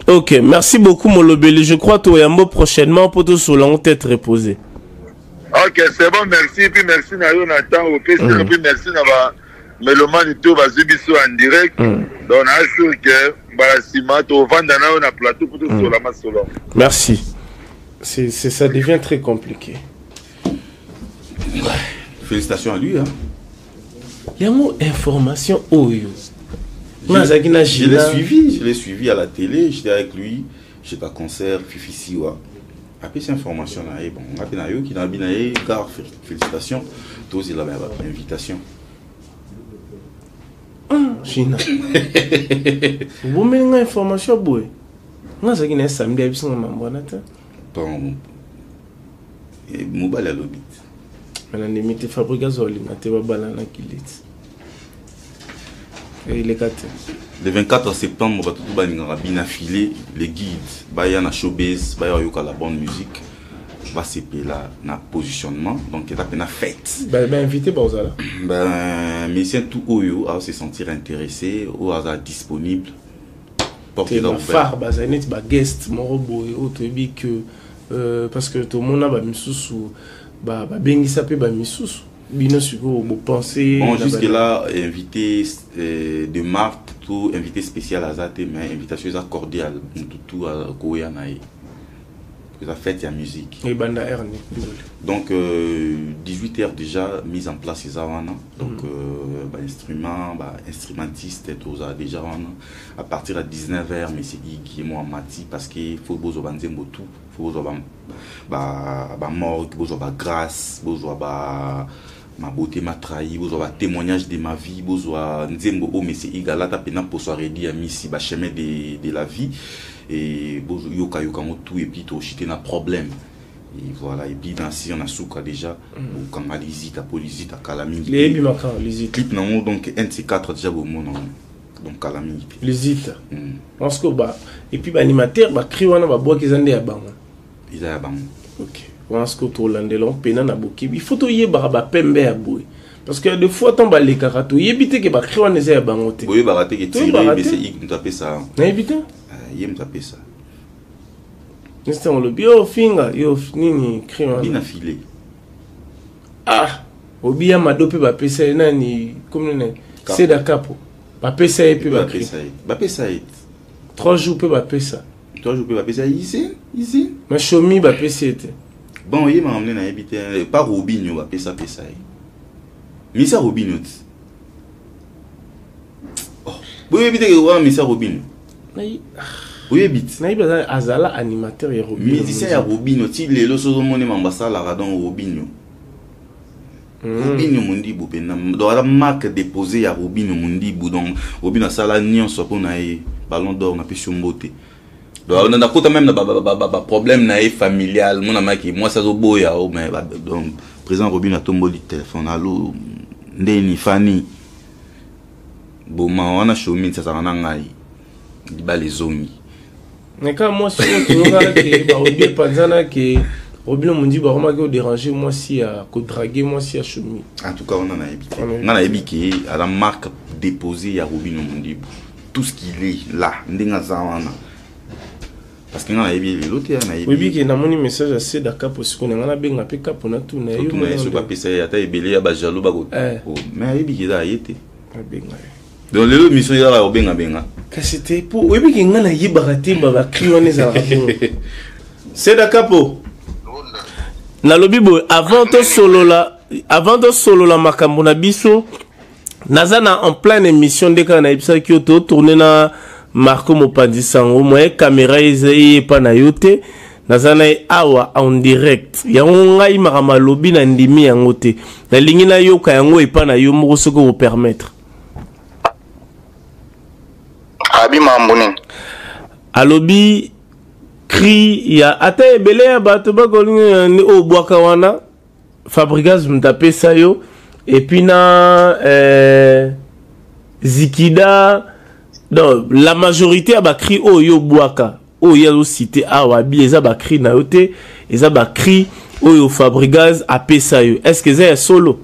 Ok, merci beaucoup Molobeli. Je crois toyambo prochainement pour tout sur tête reposée. Ok, c'est bon, merci. Puis merci na yo na temps opesi, puis merci na ba mélomane to bazwi biso en direct. Donc na sûr que mbala nsima tovanda na yo na plateau po tosola masolo. Merci. C'est, ça devient très compliqué. Félicitations à lui, hein. Yango information oyo. Nga azalaki na Je l'ai Gina. suivi, je l'ai suivi à la télé, j'étais avec lui, j'étais à concert, Fifi Siwa. Apesi information na ye, bon, nga mpe nayoki na bi na ye, car félicitations, tozela ba invitation. Gina. Obombeli nga information boye. Nga azalaki na ye samedi, ayebisi nga mambo wana te. Bon, mobali alobi. Me nandimi te, Fabrigas olinga te babala na kiliti. Eleka te. Le 24 septembre, bato tu balingaka bina filet, les guides, baya na showbiz, baya oyoka la bonne musique, basepela na positionnement, donc eza mpena fête. Bainvité baozala. Ben, musicien tout oyo a se sentir intéressé, oyo aza disponible, porte te eza ouvert. Bafare bazali neti baguest moko boye oyo toyebi que parce que tomona bamisusu babengisa mpe bamisusu, bino sikoyo bopense. Bon, jusque là, invité de marque. Tout invité spécial aza te, mais invitation eza cordiale, mutu tout akoya na ye. Eza fête ya musique. Ebanda heure nini? Donc 18 heures déjà, mise en place eza wana. Donc bainstrument, bainstrumentiste tozala déjà wana à partir ya 19 heures. Monsieur Igi mo amati, parce que faut bozwa banzembo tout, faut bozwa bamorgue, bozwa bagrâce, bozwa ba ma beauté m'a trahi, bozwa batémoignage de ma vie, bozwa nzembo oyo monsieur Ig alata mpena poso aredi ya misi, bachemin de la vie, et boyoka yoka yango tout. Et puis toshite na problème et voilà. Et puis na si na suka déjà okanga lizita po lizita kala mingi. Leyebimaka lizita. Clip nango, donc 1 c 4 déjà bomona yango, donc kala mingi te. Lizita. Parce que ba et puis baanimateur bacri wana babwaki eza nde ya bango? Eza ya bango. Ok, wana sikoyo tolandela mpena na bokebi. Il faut toyebaka bapembe ya boye, parce que des fois ntango balekaka, toyebi te ke bacri wana eza ya bango te. Boyebaka te ke Toyebaka tire te. Mese Ig moto apesa. Nayebi te. Ye moto apesa. Neti ntango olobi yo finga yo nini cri wana? Bina file. Ah, obi ya mado mpe bapesa ye nani komi nani? Kapo. Seda Kapo bapesa ye mpe bacri. Bapesa ye, bapesa ye. 3 jours mpe bapesa. 3 jours mpe bapesa ye ise ise. Mais Shomi bapesi ye te. Bon, ye makambo nde nayebi te. Pa Robinio bapesa pesa ye, misa Robinio ti. Oh, boyebi te ke wana misa Robinio? Oyebi ti? Nayebi azala animateur ya Robinio. Musicien ya Robinio ti lelo. So ozomoni mambo asalaka, donc Robinio, Robinio Mondibu mpenza, donc aza marque déposée ya Robinio Mondibu. Donc Robinio asala nyonso mpo na ye, Ballon d'Or, napesi yo mbote. Donc nakota même na baproblème na ye familial, mona maki mwasi azoboya o, mais donc président Robinio atomboli téléphone: "Alo, ndeni fani boma wana shomi azalaka na ngai, libala ezongi." Mais kaka mwasi oyo toyokaka ke baobi epanzana ke Robino Mondibu akomaki odéranger mwasi ya kodraguer mwasi ya Shomi. En tout cas wana nayebi te. Wana Nga nayebi ke aza marque déposée ya Robino Mondibu, tout ce qu'il est là, ndenge aza wana, parce que nga nayebi ye lelo te ya nayebi. Oyebi ke namoni message ya Seda Kapo, sikoyo na ngai nabenga mpe Kapo, natuna ye. Totuna ye soki bapesa ye ata ebele ya bajaloux bako. Oh, mais ayebi ke eza ye te. Abenga ye. Donc lelo mission ezaka kobengabenga. Kasi te, mpo oyebi ke ngai nayebaka te ba bacri wana ezalaka bongo. Seda Kapo, nalobi boye, avant tosolola makambo na biso, naza na en pleine émission nde kaka nayebisaki yo totourne na Marco Mopanzi Sango. Moye caméra eza eyepa na yo te, naza na ye awa en direct. Yango ngai makambo alobi na ndimi yango te, nalingi nayoka yango epa na yo moko soki okopermettre. Abi mambo nini? Alobi cri ya ata ebele ya bato bakolinga oyo bwaka wana, Fabrigas moto apesa yo, et puis na zikida. Donc la majorité ya bacri oyo yo bwaka, oyo ye azociter awa, abi eza bacri na yo te, eza bacri oyo Fabrigas apesa yo. Est ce que eza ya solo?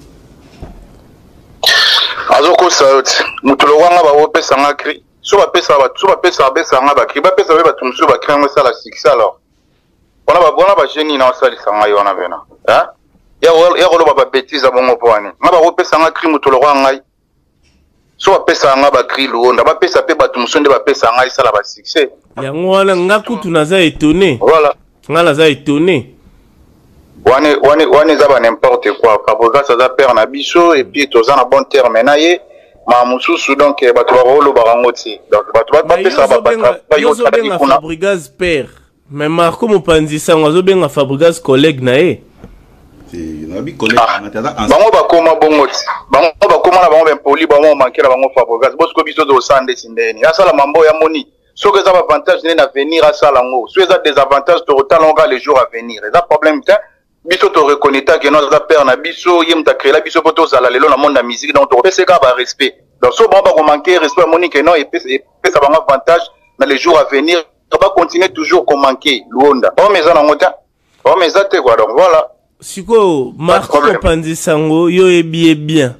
Azokosa yo ti. Moto lokwanga bakopesanga cri? So bapesaka bato, so bapesaka, bapesaka bacri, bapesa mpe bato mosusu bacri yango esala succès. Alors wana wana bageni na osalisa ngai wana pena ya koloba babêtises bongo mpo wani nga bakopesanga cri? Moto lokwa ngai, so bapesaka nga bacri, Luonda, bapesa mpe bato mosusu nde bapesaka ngai esala basuccès. Yango wana nga kutu naza étonné. Voilà. Nga naza étonné. Wana wana wana eza ba n'importe quoi. Fabregas aza père na biso et puis toza na bon terme na ye. Ma mosusu, donc bato bakolobaka yango ti, donc bato bapesaka. Ozobenga Fabrigas père, mais Marco Mopanzi Sango azobenga Fabrigas collègue na ye. Bango bakoma bongo ti, bango bakoma na bango bempoli, bango manke na bango Fabregas. Bosiko biso tozosala ndeti ndeni asala mambo ya moni. Soki eza baavantage nde na venir asala yango, soki eza désavantage, tokotala yango kaka le jour à venir. Eza problème te. Biso toreconnaître ke no aza père na biso, ye moto acréela biso mpo tozala lelo na monde ya musique, donc tokopesa kaka barespect. Donc so bango bakomanke respect, amoni ke non, epesa bango avantage na le jour à venir, bacontinue toujours komanke Luonda. Problème eza nango te, problème eza te quoi, donc voilà. Sikoyo Marco Mopanzi Sango, yo oyebi ye bien,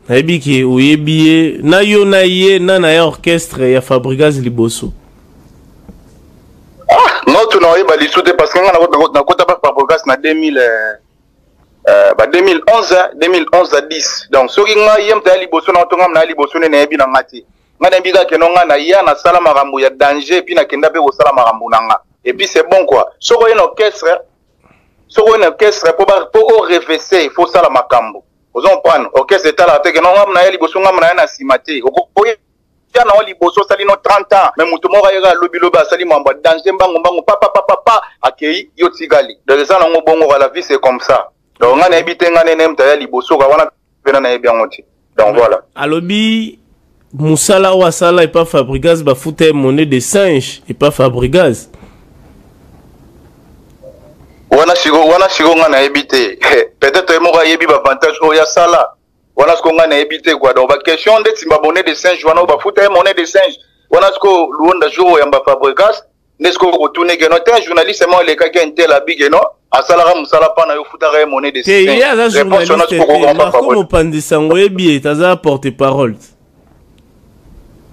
nayebi ke oyebi ye na yo na ye na ye orchestre ya Fabrigas liboso. Ah, nga tuna oyeba lisu te, parce que nga nakota pa Fabrigas na 2000, ba 2011, 2011 à 10. Donc soki ngai ye moto ya liboso na otonga na ya liboso nde nayebi na nga te. Ngai nayebi kaka keno ngai naya nasala makambo ya danger et puis nakenda mpe kosala makambo na nga. Et puis c'est bon quoi. Soki oye na orchestre, soki oye na orchestre po ba po o revese, il faut osala makambo. Ozo comprendre? Orchestre etalaka te keno ngai naya liboso ngai naya na nsima te. Okoya na yo liboso osali no 30 ans mais moto moko ayeka alobi lobi asali mambo ya danger mbangu mbangu pa pa pa pa pa akei yo tikali. Donc eza nango bongo la vie c'est comme ça. Donc ngai nayebi te ngai nene moto aya liboso ka wana pena nayebi yango te. Donc voilà. Alobi mosala oyo asala epa Fabregas bafuta ye monnaie de singe epa Fabregas. Wana siko wana siko ngai nayebi te. Peut-être ye moko ayebi ba avantage oyo asala. Wana siko ngai nayebi te quoi. Donc ba question ndeti ba monnaie de singe wana oyo bafuta ye monnaie de singe. Wana siko Luonda jour oyamba Fabregas nde sikoyo okotuna ke no te journaliste moko elekaki intel abi ke no asalaka mosala mpa na yo ofutaka ye monnaie de te ye aza journaliste te Marco mopanzi sango oyebi ye aza porte parole.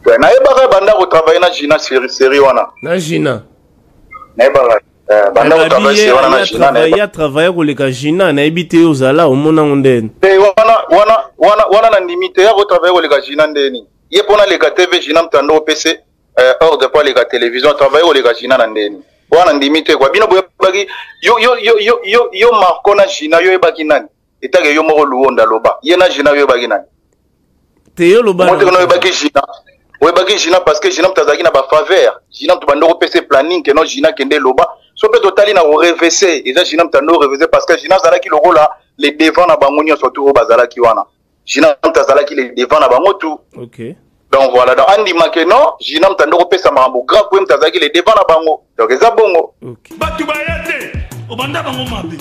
Nayebaka banda kotravaille na Gina série wana na Gina nayebaka banda kotravaille série wana na Gina ye atravaille koleka Gina nayebi te yo ozala omona ngo ndeni te wana wana wana wana na ndimi te ya kotravaille koleka Gina ndeni ye mpona aleka TV Gina mutando opese ordre po aleka télévision travaille koleka Gina na ndeni wana ndimi te kwa bino boyebaki yo yo yo yo yo yo Marco na Gina yo yebaki nani etake yo moko Luonda loba ye na Gina yo yebaki nani te yo loba moto no yebaki Gina oyebaki Gina parce que Gina moto azalaki na ba faveur Gina moto bando kopesa planning ke no Gina kende loba so pe totali na ko revese eza Gina moto ando revese parce que Gina azalaki lokola les devant na bango nyonso tu oyo bazalaki wana Gina moto azalaki le devant na bango tout. Okay. Donc voilà, donc andima ke non, Gina moto ando kopesa makambo grave po ye moto azalaki le devant na bango. Donc eza bongo. Okay. Bato baya te, obanda bango mabe.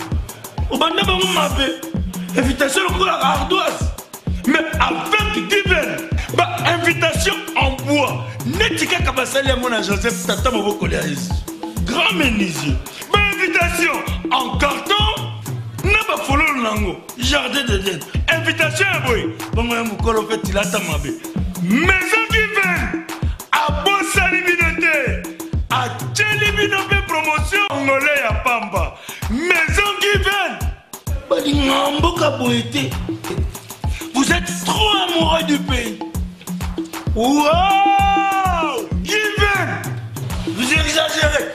Obanda bango mabe. Invitation lokola ardoise. Mais avec Given, ba invitation en bois. Neti kaka basali yango na Joseph tata mobokoli ya Yesu. Grand menuisier. Ba invitation en carton na ba fololo nango. Jardin d'Eden. Invitation ya boye. Bongo ya mokolo mpe tilata mabe. Maison Given abosani bino te. Atieli bino mpe promotion ngole ya pamba. Maison Given balinga mboka boye te. Vous êtes trop amoureux du pays. Wow! Given! Vous exagérez.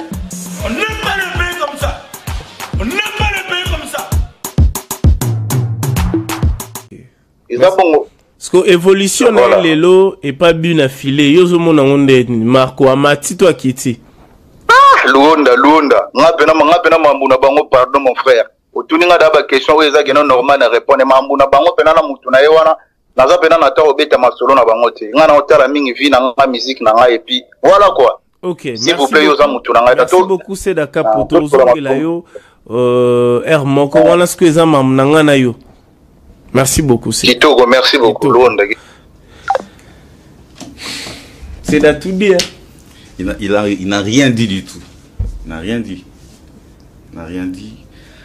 On n'aime pas le pays comme ça. On n'aime pas le pays comme ça. Eza bongo. Parce que évolution na Voilà. lelo epa but na filet yo ozomona ngo nde Marco amati to akiti. Ah, Luonda, Luonda. Nga pena nga pena mambu na bango pardon mon frère. Otuni nga da ba question oyo eza keno normal na répondre mambu na bango pena na mutu na ye wana naza pena na temps obeta masolo na bango te. Nga na otala mingi vie na nga musique na nga et puis voilà quoi. Ok, s'il vous plaît, yoza mutu na ngai. Merci beaucoup Seda Kapo, tozongela yo R moko wana soki eza mamu na ngai na yo. Merci beaucoup Seda. Kitoko, merci beaucoup Luonda. Seda tout dit hein. Il n'a rien dit du tout. Il n'a rien dit. Il n'a rien dit.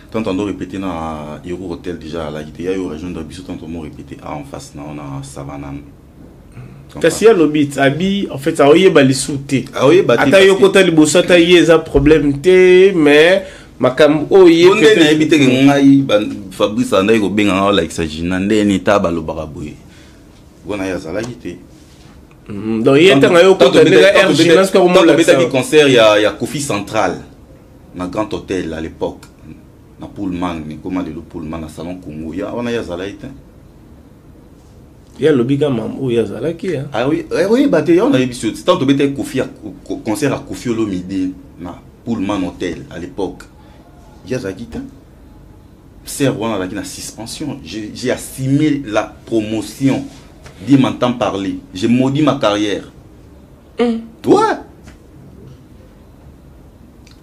Tant on doit répéter dans Hero Hotel déjà là, il y a eu région de Bissau, tant on répéter en face na on a Savannah. Kasi ya lobi abi en fait aoyeba lisusu te. Aoyeba te. Ata yo kota liboso ata ye eza problème te mais makambo oyo ye nde nayebi te ke ngai Fabrice andaki kobenga ngai olakisa Gina nde ni ta balobaka boye. Wana ye azalaki te. Donc ye ntango yo kota ndenge R Gina soki akomolakisa. Tobetaki concert ya Kofi Central na Grand Hôtel à l'époque na Pullman, ekoma lelo Pullman na Salon Congo. Ya wana ye azalaki te. Ye alobi ka mambo oyo azalaki, hein. Ah oui, eh oui, bah, t'es, on a eu sur, tant tobetaki Kofi, concert à Kofi Olomide na Pullman Hotel à l'époque. Ye azalaki te. Serre wana azalaki na suspension. J'ai assumé la promotion. Dis m'entend parler. J'ai maudit ma carrière. Ouais.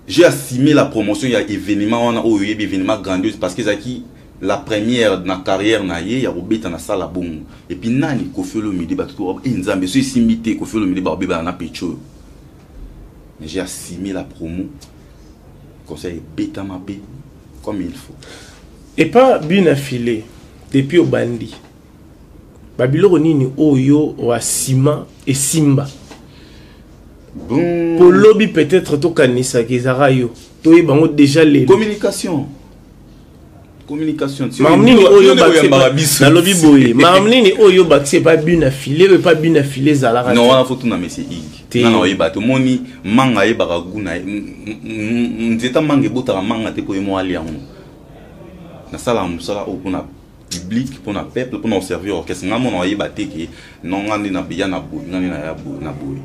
J'ai assumé la promotion, il y a événement wana oyo yebi événement grandiose parce que ezalaki la première na carrière na ye ya kobeta na salle bongo. Et puis nani Kofi Olomide bato to eh Nzambe so esimbi te Kofi Olomide ba beba na pecho. Mais j'ai assumé la promo. Conseil beta mabe comme il faut. Et pas bien affilé depuis au bandi. Ba biloko nini oyo wa sima et simba. Bon. Pour lobby peut-être to kanisa kezara yo. To yebango déjà les communication. Communication. Makambo nini oyo nalobi boye, makambo nini oyo bakisi epa But na Filet, oyo epa But na Filet ezalaka? Non, wana faut tuna monsieur Ig. Nga na oyeba te. Omoni, manga ayebaka gu na ye. Nzeta manga ebotaka manga te mpo ye mo alia yango. Nasalaka mosala oyo mpona public, mpona peuple, mpona koservir orchestre. Nga mona oyeba te ke non, nga nde ya na boye, nga nde na ya boye,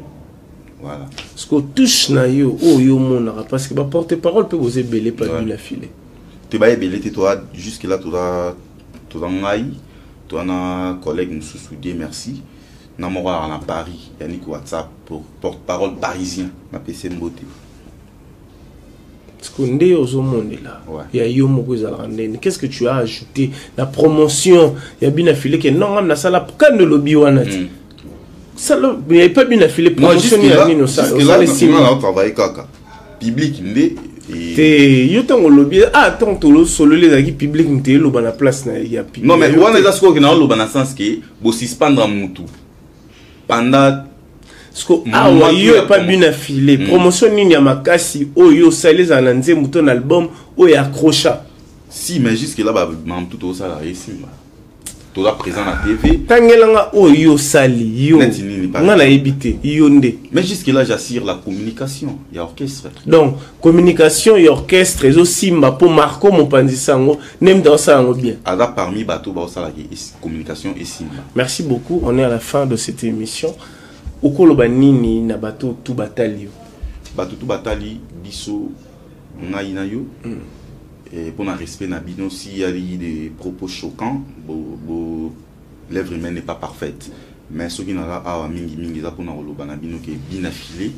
voilà. Parce que touche na yo oyo omonaka, parce que baporte parole mpe boza ebele pa But na Filet. Te, bayebele te. Toza jusque là, toza ngai, toza na collègue mosusu, Dieu merci, na moko alaka na Paris, Yannick WhatsApp, porte parole parisien, napesi mbote. Parce que nde ozomonela ya yo moko ezalaka ndeni? Qu'est ce que tu as ajouté na promotion ya But na Filet ke non, ngam nasala kande olobi wana ti sala epa But na Filet? Promotion ya nini osala esima? Travaille kaka public nde. Te, yo ntango olobi, ah, ntango tolosololi, ezalaki public moto eloba na place na ya public. Non, mais wana eza sikoyo ke naoloba na sens ke bosuspendre mutu pendant Siko awa yo epa But na Filet, promotion nini ya makasi oyo osali, ezala na nzembo to na album, oyo accrocha? Si, mais jusque là bamamutu tozosala esimba, toza présent na TV. Tangelanga oyo osali yo. Neti nini? Nga nayebi te, yo nde. Mais jusque là j'assure la communication ya orchestre. Donc communication ya orchestre ezosimba mpo Marco mopanzi sango nde mutu aosala yango bien? Aza parmi bato baosalaki communication esimba. Merci beaucoup, on est à la fin de cette émission. Okoloba nini na bato tu batali yo? Bato tu batali biso, ngai na yo, mpona respect na bino, s'il y a eu des propos choquants, bo l'œuvre humaine n'est pas parfaite, mais soki naza awa mingimingi eza mpona koloba na bino ke But na Filet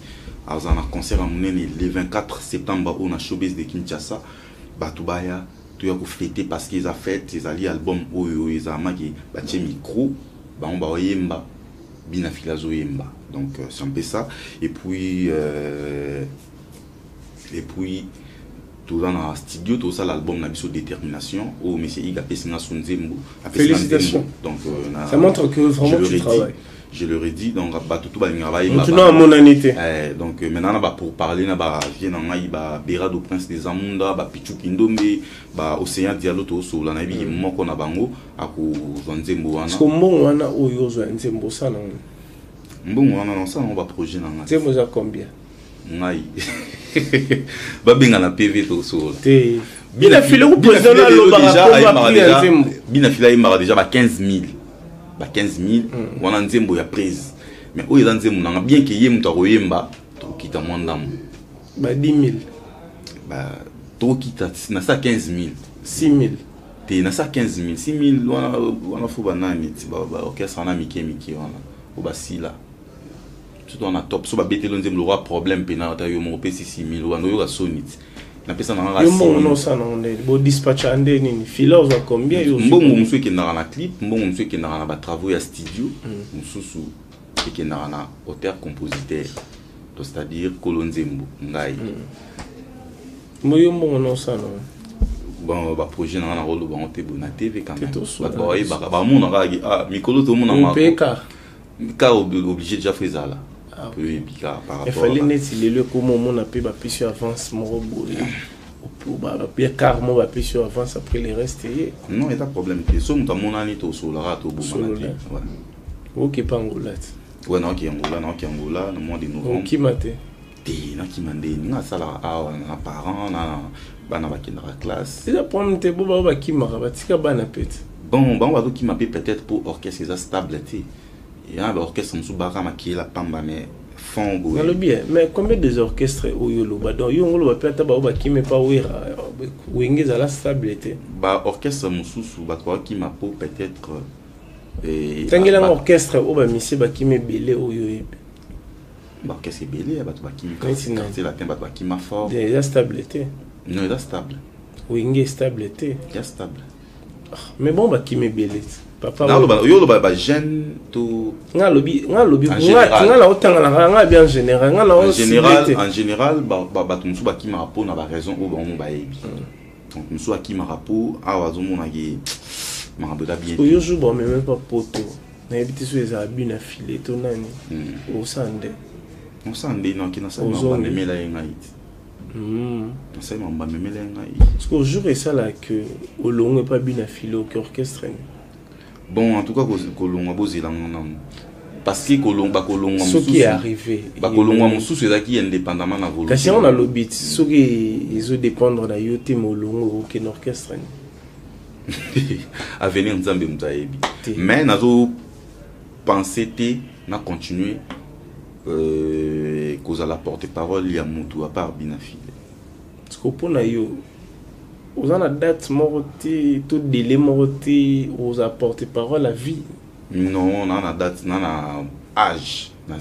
aza na concert ya monene le 24 septembre oyo na Showbase de Kinshasa. Bato baya, toya kofêter, parce que eza fête, ezali album oyo ezalamaki batie micro, bango baoyemba, But na Filet azoyemba. Donc c'est un peu ça. Et puis toza na studio, tozosala album na biso Détermination, oyo monsieur Ig apesi nga so nzembo. Félicitations. Donc ça montre que vraiment tu travailles. Je leur ai dit, donc bato tu balingaka bayemba. Motu na amonani te. Donc maintenant na bapour parler na bavie na ngai, baberado Prince des Amunda, bapichu Kindombe, baocéan Dialo, tozosola, nayebiki moko na bango akozwa nzembo wana. Parce mbongo wana oyo ozwa nzembo, osala ngo? Mbongo wana nasala yango baprojet na ngai. Nzembo eza combien? Ngai babenga na PV, tosola. Te, But na Filet ku président alobaka ya nzembo. But na Filet ayembaka déjà ba 15 000, ba 15 000 wana nzembo ya prise, mais oyo eza nzembo nanga, bien ke ye moto akoyemba, tokokita mwa ndambo. Ba 10 000? Tokokita na sa 15 000. 6 000? Te, na sa 15 000. 6 000 wana, wana fo banani ti baorchestre wana mike mike wana po basila, surtout wana top. So babeteli nzembo lokwa problème mpena, ata yo moko opesi 6 000 wana, oyoka soni ti napesa na ngaka. Yo mbongo na osala nango ndeni? Bodispatcha nde nini? Fila ozwa combien yo? Mbongo mosusu ekendaka na clip, mbongo mosusu ekendaka na batravaux ya studio, mosusu ekendaka na auteur compositeur, donc c'est-à-dire kolo nzembo, ngai. Mo yo mbongo na osala nango? Bon, baprojet na nga nakoloba yango te boye na TV quand même. Bato bayebaka, bamonaka ah, mikolo tomona ka obligé déjà fo ezala toyebi kaka par rapport. Efali neti lelo ekoma omona mpe bapesi yo avance moko boye, ya car moko bapesi yo avance, après le reste ye. Non, eza problème te. So moto amonani, tosololaka, tobomana te. Okepa Angola te? Ouais, naoki Angola, naoki Angola na mois de novembre. Okima te? Te, nakima nde ninga asalaka awa na parent na bana bakendaka classe. Eza problème te, bo bao bakimaka batika bana pe te. Bon, bango bazokima mpe peut-être po orchestre eza stable te. Ya baorchestre mosusu baka makeyela pamba, mais fond boye. Nalobi, mais combien des orchestres oyo oloba? Donc yo ngo oloba mpe ata bao bakimi pa Wera, Wenge ezala stable te. Baorchestre mosusu bato bakima po peut-être Tangelanga orchestre oyo bamisie bakimi ebele oyo oyebi. Baorchestre ebele ya bato bakimi, Quartier Latin, bato bakima fort. Eza stable te. Non, eza stable. Wenge stable te. Eza stable. Mais bon, bakimi ebele te, papa. Yo oloba bajeune to? Nga alobi, nga alobi, nga na otanga nga bien général, nga na En général, en général bato mosusu bakimaka mpo na baraison oyo bango bayebi. Donc mosusu akimaka mpo awa azomonaki makambo eza bien. Oyo jour bameme pa poto, nayebi te so ezala But na Filet to nani, osala nde? Osala nde noki nasala, bamemela ye ngai te. Nasali makambo bamemela ye ngai. Parce que jour esalaka que olongo epa bina file oke orchestre ni? Bon, en tout cas kolongwa, bozelanga nanu, parce que bakolongwa soki arrivé. Bakolongwa mosusu ezalaki indépendamment na volonté. Kasi yango nalobi ti soki ezodépendre na yo te, ma olongo okende orchestre ni? Avenir, Nzambe moto ayebi. Mais nazo penser te na continuer kozala porte parole ya motu à part bina file. Parce que mpo na yo oza na date moko te to délai moko te oza porte parole à vie? Non, na date, na âge, na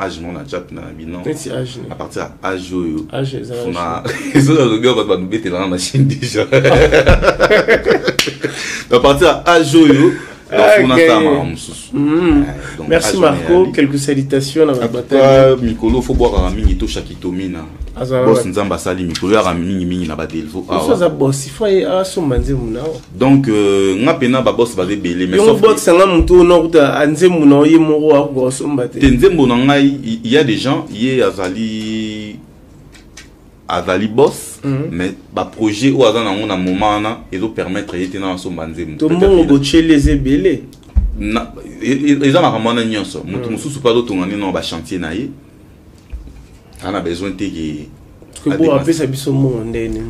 âge moko na tia mpena na bino. Neti âge? À partir ya âge oyo. Âge eza? Funa ezoki alobi bato babetelanga machine déjà. À partir ya âge oyo, donc funa sala makambo mosusu. Merci Marco, quelques salutations na bato. Mikolo fo bwakaka mingi toshaki tomina boss. Nzambe asali mikolo yaka mingimingi na badelvo. Aza boss, il faut asomba nzembo na. Donc nga mpena baboss baza ebele. Mais bokisanga motu oyo nakuta nzembo na ye moko akoka kosomba te. Te, nzembo na ngai, il y a des gens, ye azali boss, mais baprojet oyo aza nango na moment wana ezopermettre ye te na asomba nzembo. To mbongo botyeli eza ebele. Eza makambo wana nyonso. Motu mosusu mpe azotonga nde na bachantier na ye, ana besoin te ke bo apesa biso mbongo ndeni.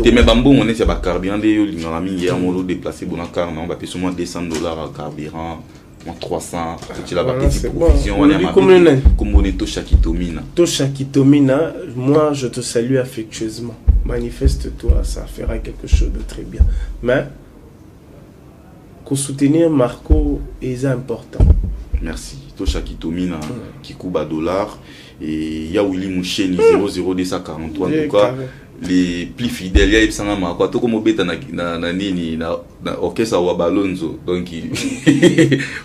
Te, me bambongo neti ya bacarburant nde yo olingaka mingi yango, ozodéplace bona car nango, bapesi mwa 200 $ ya carburant, mwa 300, totiela bapeti provision wana ya mabe. Kombo ne Tosha Kitomina. Tosha Kitomina, moi je te salue affectueusement. Manifeste-toi, ça fera quelque chose de très bien. Mais soutenir Marco est important. Merci Tosha Kitomina. Kikuba dollar et ya Willy Moucheni 00243, en tout cas les plus fidèles. Ya yebisanga Marco tokomobeta na nini na orchestre wa Balonzo. Donc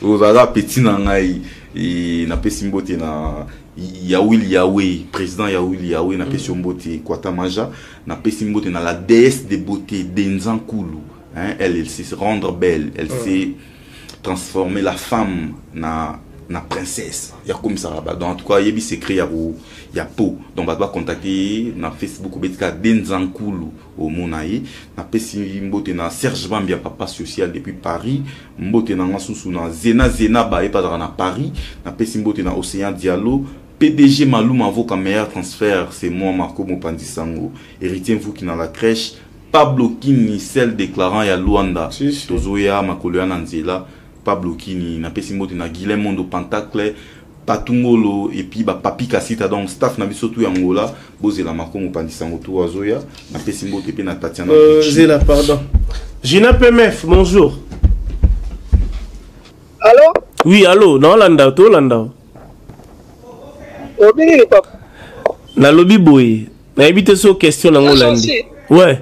ozalaka petit na ngai. Napesi mbote na ya Willy Yawe, président ya Willy Yawe, napesi yo mbote Kwata Maja. Napesi mbote na la déesse de beauté Denzan Kulu, hein, elle sait se rendre belle, elle sait transformer la femme na princesse ya komisaka ba. Donc en tout cas yebi secret ya peau. Donc bato bacontacte na Facebook, obetika Denzankulu, omona ye. Napesi mbote na Serge Bambia, papa social depuis Paris. Mbote na nga susu na Zena Zena baye azalaka na Paris. Napesi mbote na Océan Diallo, PDG Maluma Avoka, meilleur transfert, c'est moi Marco Mopanzi Sango, héritier Mvuki na la crèche, Pablo Kini, celle déclarant ya Luanda. Si, si. Tozoya makolo ya na nzela Pablo Kini. Napesi mbote na Guilhem Mondo Pentacle Patungolo et puis bapapi Kasita. Donc staff na biso tu ya Ngola, bozela Marco Mopanzi Sango tu azoya. Napesi mbote mpe na Tatiana. Zela, pardon. Gina PMF, bonjour. Allô? Oui, allô, naolanda, tolanda. Obi nini, papa? Nalobi boye, nayebi te so question nango olandi. Ouais.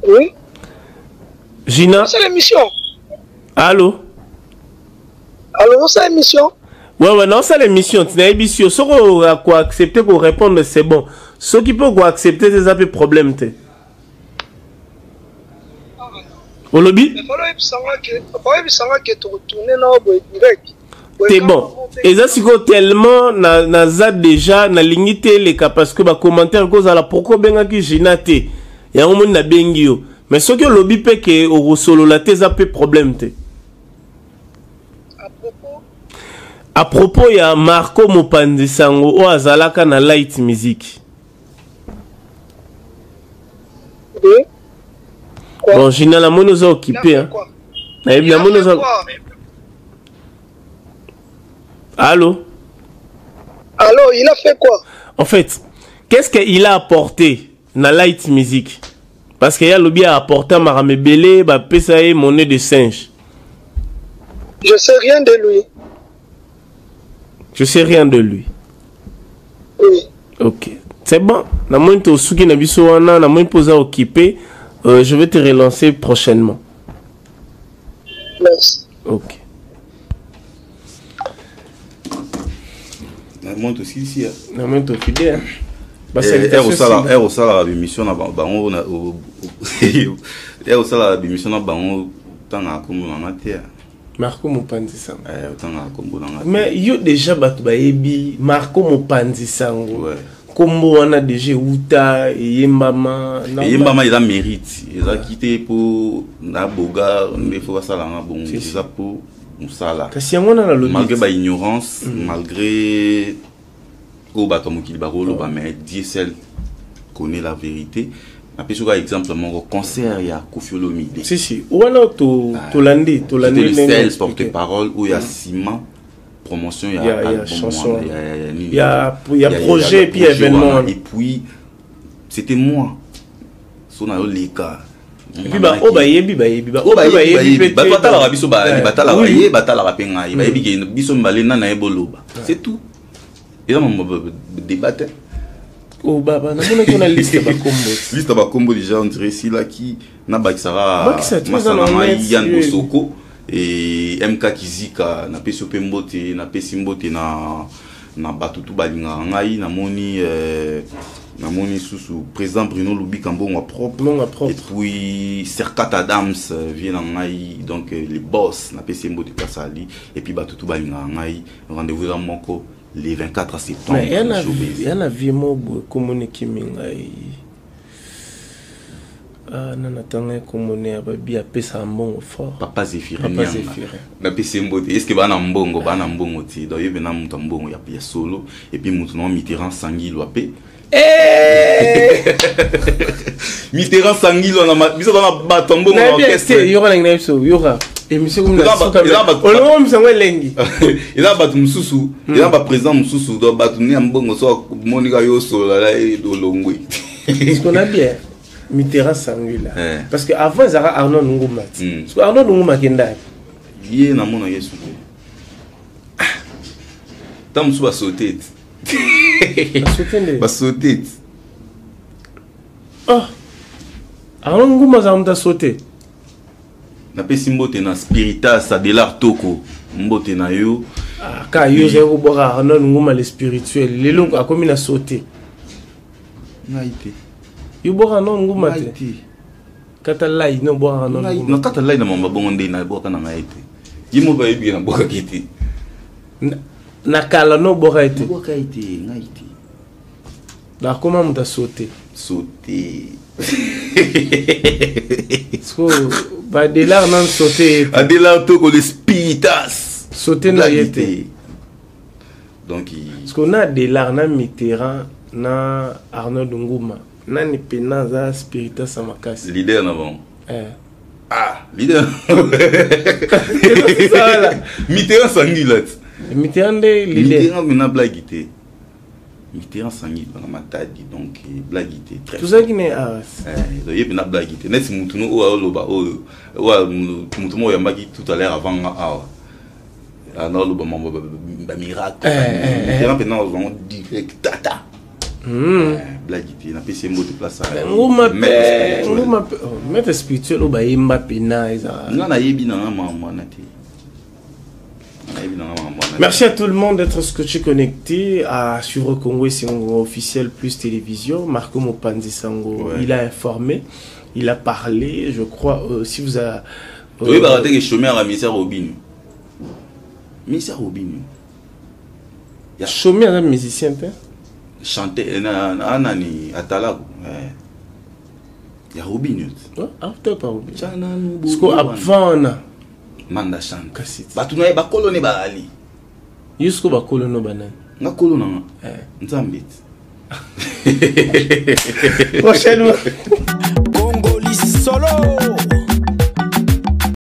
Oui. Gina. C'est l'émission. Allô? Allô, c'est l'émission. Ouais, naosala émission. Nayebi si yo soki akoaccepte korépondre, c'est bon. Soki mpe okoaccepte te, eza mpe problème te. Olobi? Oyebisanga ke tokotourne na boye direct. Te, bon, eza sikoyo tellement naza déjà nalingi te eleka, parce que bacommentaire kozala pourquoi obengaki Gina te. Yango moni nabengi yo. Mais soki olobi mpe ke okosolola te, eza mpe problème te. À propos ya Marco Mopanzi Sango oyo azalaka na Light Music. Oui. Bon, Gina, namoni oza occupé, hein? Nayebi, namoni oza. Allô? Allô, il a fait quoi? En fait, qu'est-ce qu'il a apporté na Light Music? Parce que ya lobi a apporté makambo ebele, bapesa ye monnaie de singe. Je sais rien de lui. Je sais rien de lui. Oui. Ok, c'est bon. Namoni tosuki na biso wana, namoni mpo oza occupé. Je vais te relancer prochainement. Merci. Ok. Namoni tosilisi ya. Namoni tofide. Ere osalaka bémission na bango, ere osalaka bémission na bango, otangaka kombo nanga te. Marco Mopanzi Sango. Otangaka kombo nanga. Mais yo déjà bato bayebi Marco Mopanzi Sango. Kombo wana déjà euta eyembama. Eyembama eza mérite, ezalaki te mpo na boga nde fo basalanga bongo, eza mpo mosala. Kasi yango wana nalobi. Malgré ba ignorance, malgré oyo bato ya mokili bakoloba, mais Dieu seul connaît la vérité. Napesi oka exemple moko, concert ya Koffi Olomide. Si si, wana tolandi tolandi. C'était le seul porte-parole oyo ya nsima promotion ya ya chanson ya ya projet et puis événement. Et puis c'était moi so nayoleka. Et puis baoyo bayebi, bayebi. Oyo bayebi, bato batalaka biso, batalaka ye, batalaka mpe ngai, bayebi ke biso mibale nana ye boloba, c'est tout. Eza mambo débat te. Oh baba, namonaki na liste ya bakombo. Liste ya bakombo déjà, on dirait esilaki. Nabakisaka masala ngai Yann Bosoko et MK Kizika. Napesi yo mpe mbote, napesi mbote na bato tu balingaka ngai. Namoni namoni susu président Bruno Lubika, mbongo propre. Mbongo propre. Et puis Serkat Adams, vie na ngai, donc les boss, napesi ye mbote place ali. Et puis bato tu balingaka ngai, rendez-vous eza moko le 24 septembre. Ya na vie mo boye komona ekimi ngai. Ah, nana tanga ekomone ya babi apesaka mbongo fort. Papa Zéphirin. Napesi ye mbote. Est ce que baa na mbongo? Baa na mbongo ti. Donc ye mpena moto ya mbongo ya solo. Et puis moto nango Mitterrand Sangilwa mpe, Mitterrand Sangilwa na biso toza na bato ya mbongo na orchestre. Yoka nangi na biso, yoka émission olongo misango elengi. Eza bato mosusu, eza baprésident mosusu. Donc bato ne ya mbongo, so monika yo osolola olongwe. Ce qu'on a bien Mitterrand Sanguila, parce que avant ezalaka Arnaud Nguma ti, parce que Arnaud Nguma akendaki. Ye namona ye suku ntango mosusu basote ti. Basote nde. Basote ti. Oh, Arnaud Nguma azala moto asote. Napesi mbote na Spiritas Adelar Toko, mbote na yo. Ka yo ozali kobwaka Arnaud Nguma le spirituel, lelo akomi na sote. Ngai te. Yo bwaka Arnaud Nguma te? Kata lai no bwaka Arnaud Nguma. Na kata lai na mamba bongo nde nabwaka na ngai te. Ye mo bayebi nabwakaki te. Na kala no bwaka ye te? Nabwaka ye te, ngai te. Nakoma moto asote. Sote. Siko badelar nanu sote ye te. Adelar Toko le Spiritas. Sote na ye te. Donc siko na Adelar, na Mitterrand, na Arnold Nguma, nani mpena aza spiritas ya makasi? Leader na bango? Eh. Ah, leader Mitterrand Sangila ti. Mitterrand nde leader. Mitterrand mena blague te. Mitterrand Sangila na Matadi, donc blague te, très tozalaki ne aras. Donc ye mpena blague te. Neti mutu no oyo aoloba, oyo mutu moko oyambaki tout à l'heure avant nga awa, naoloba mambo bamiracle, Mitterrand mpena ozwango direct tata. Blague te, napesi ye mbote place. Nguma mpe, nguma mpe maître spirituel oyo bayemba mpena eza. Nga nayebi nanga makambo wana te. Merci à tout le monde d'être scotché, connecté à suivre Congo et Singo officiel plus télévision. Marco Mopanzi Sango, il a informé, il a parlé, je crois, si vous avez. Oui, bah, que chômeur à ministère Robinio. Ministère Robinio. Chômeur, un musicien, hein? Chanter, nani, Atalaku. Ya Robinio. Ouais, after pas Robinio. Parce qu'avant, Manda Chante. Kasi bato na ye bakolo ne baali. Yo siko bakolo no banani? Nga kolo nanga Nzambe ti. Prochainement.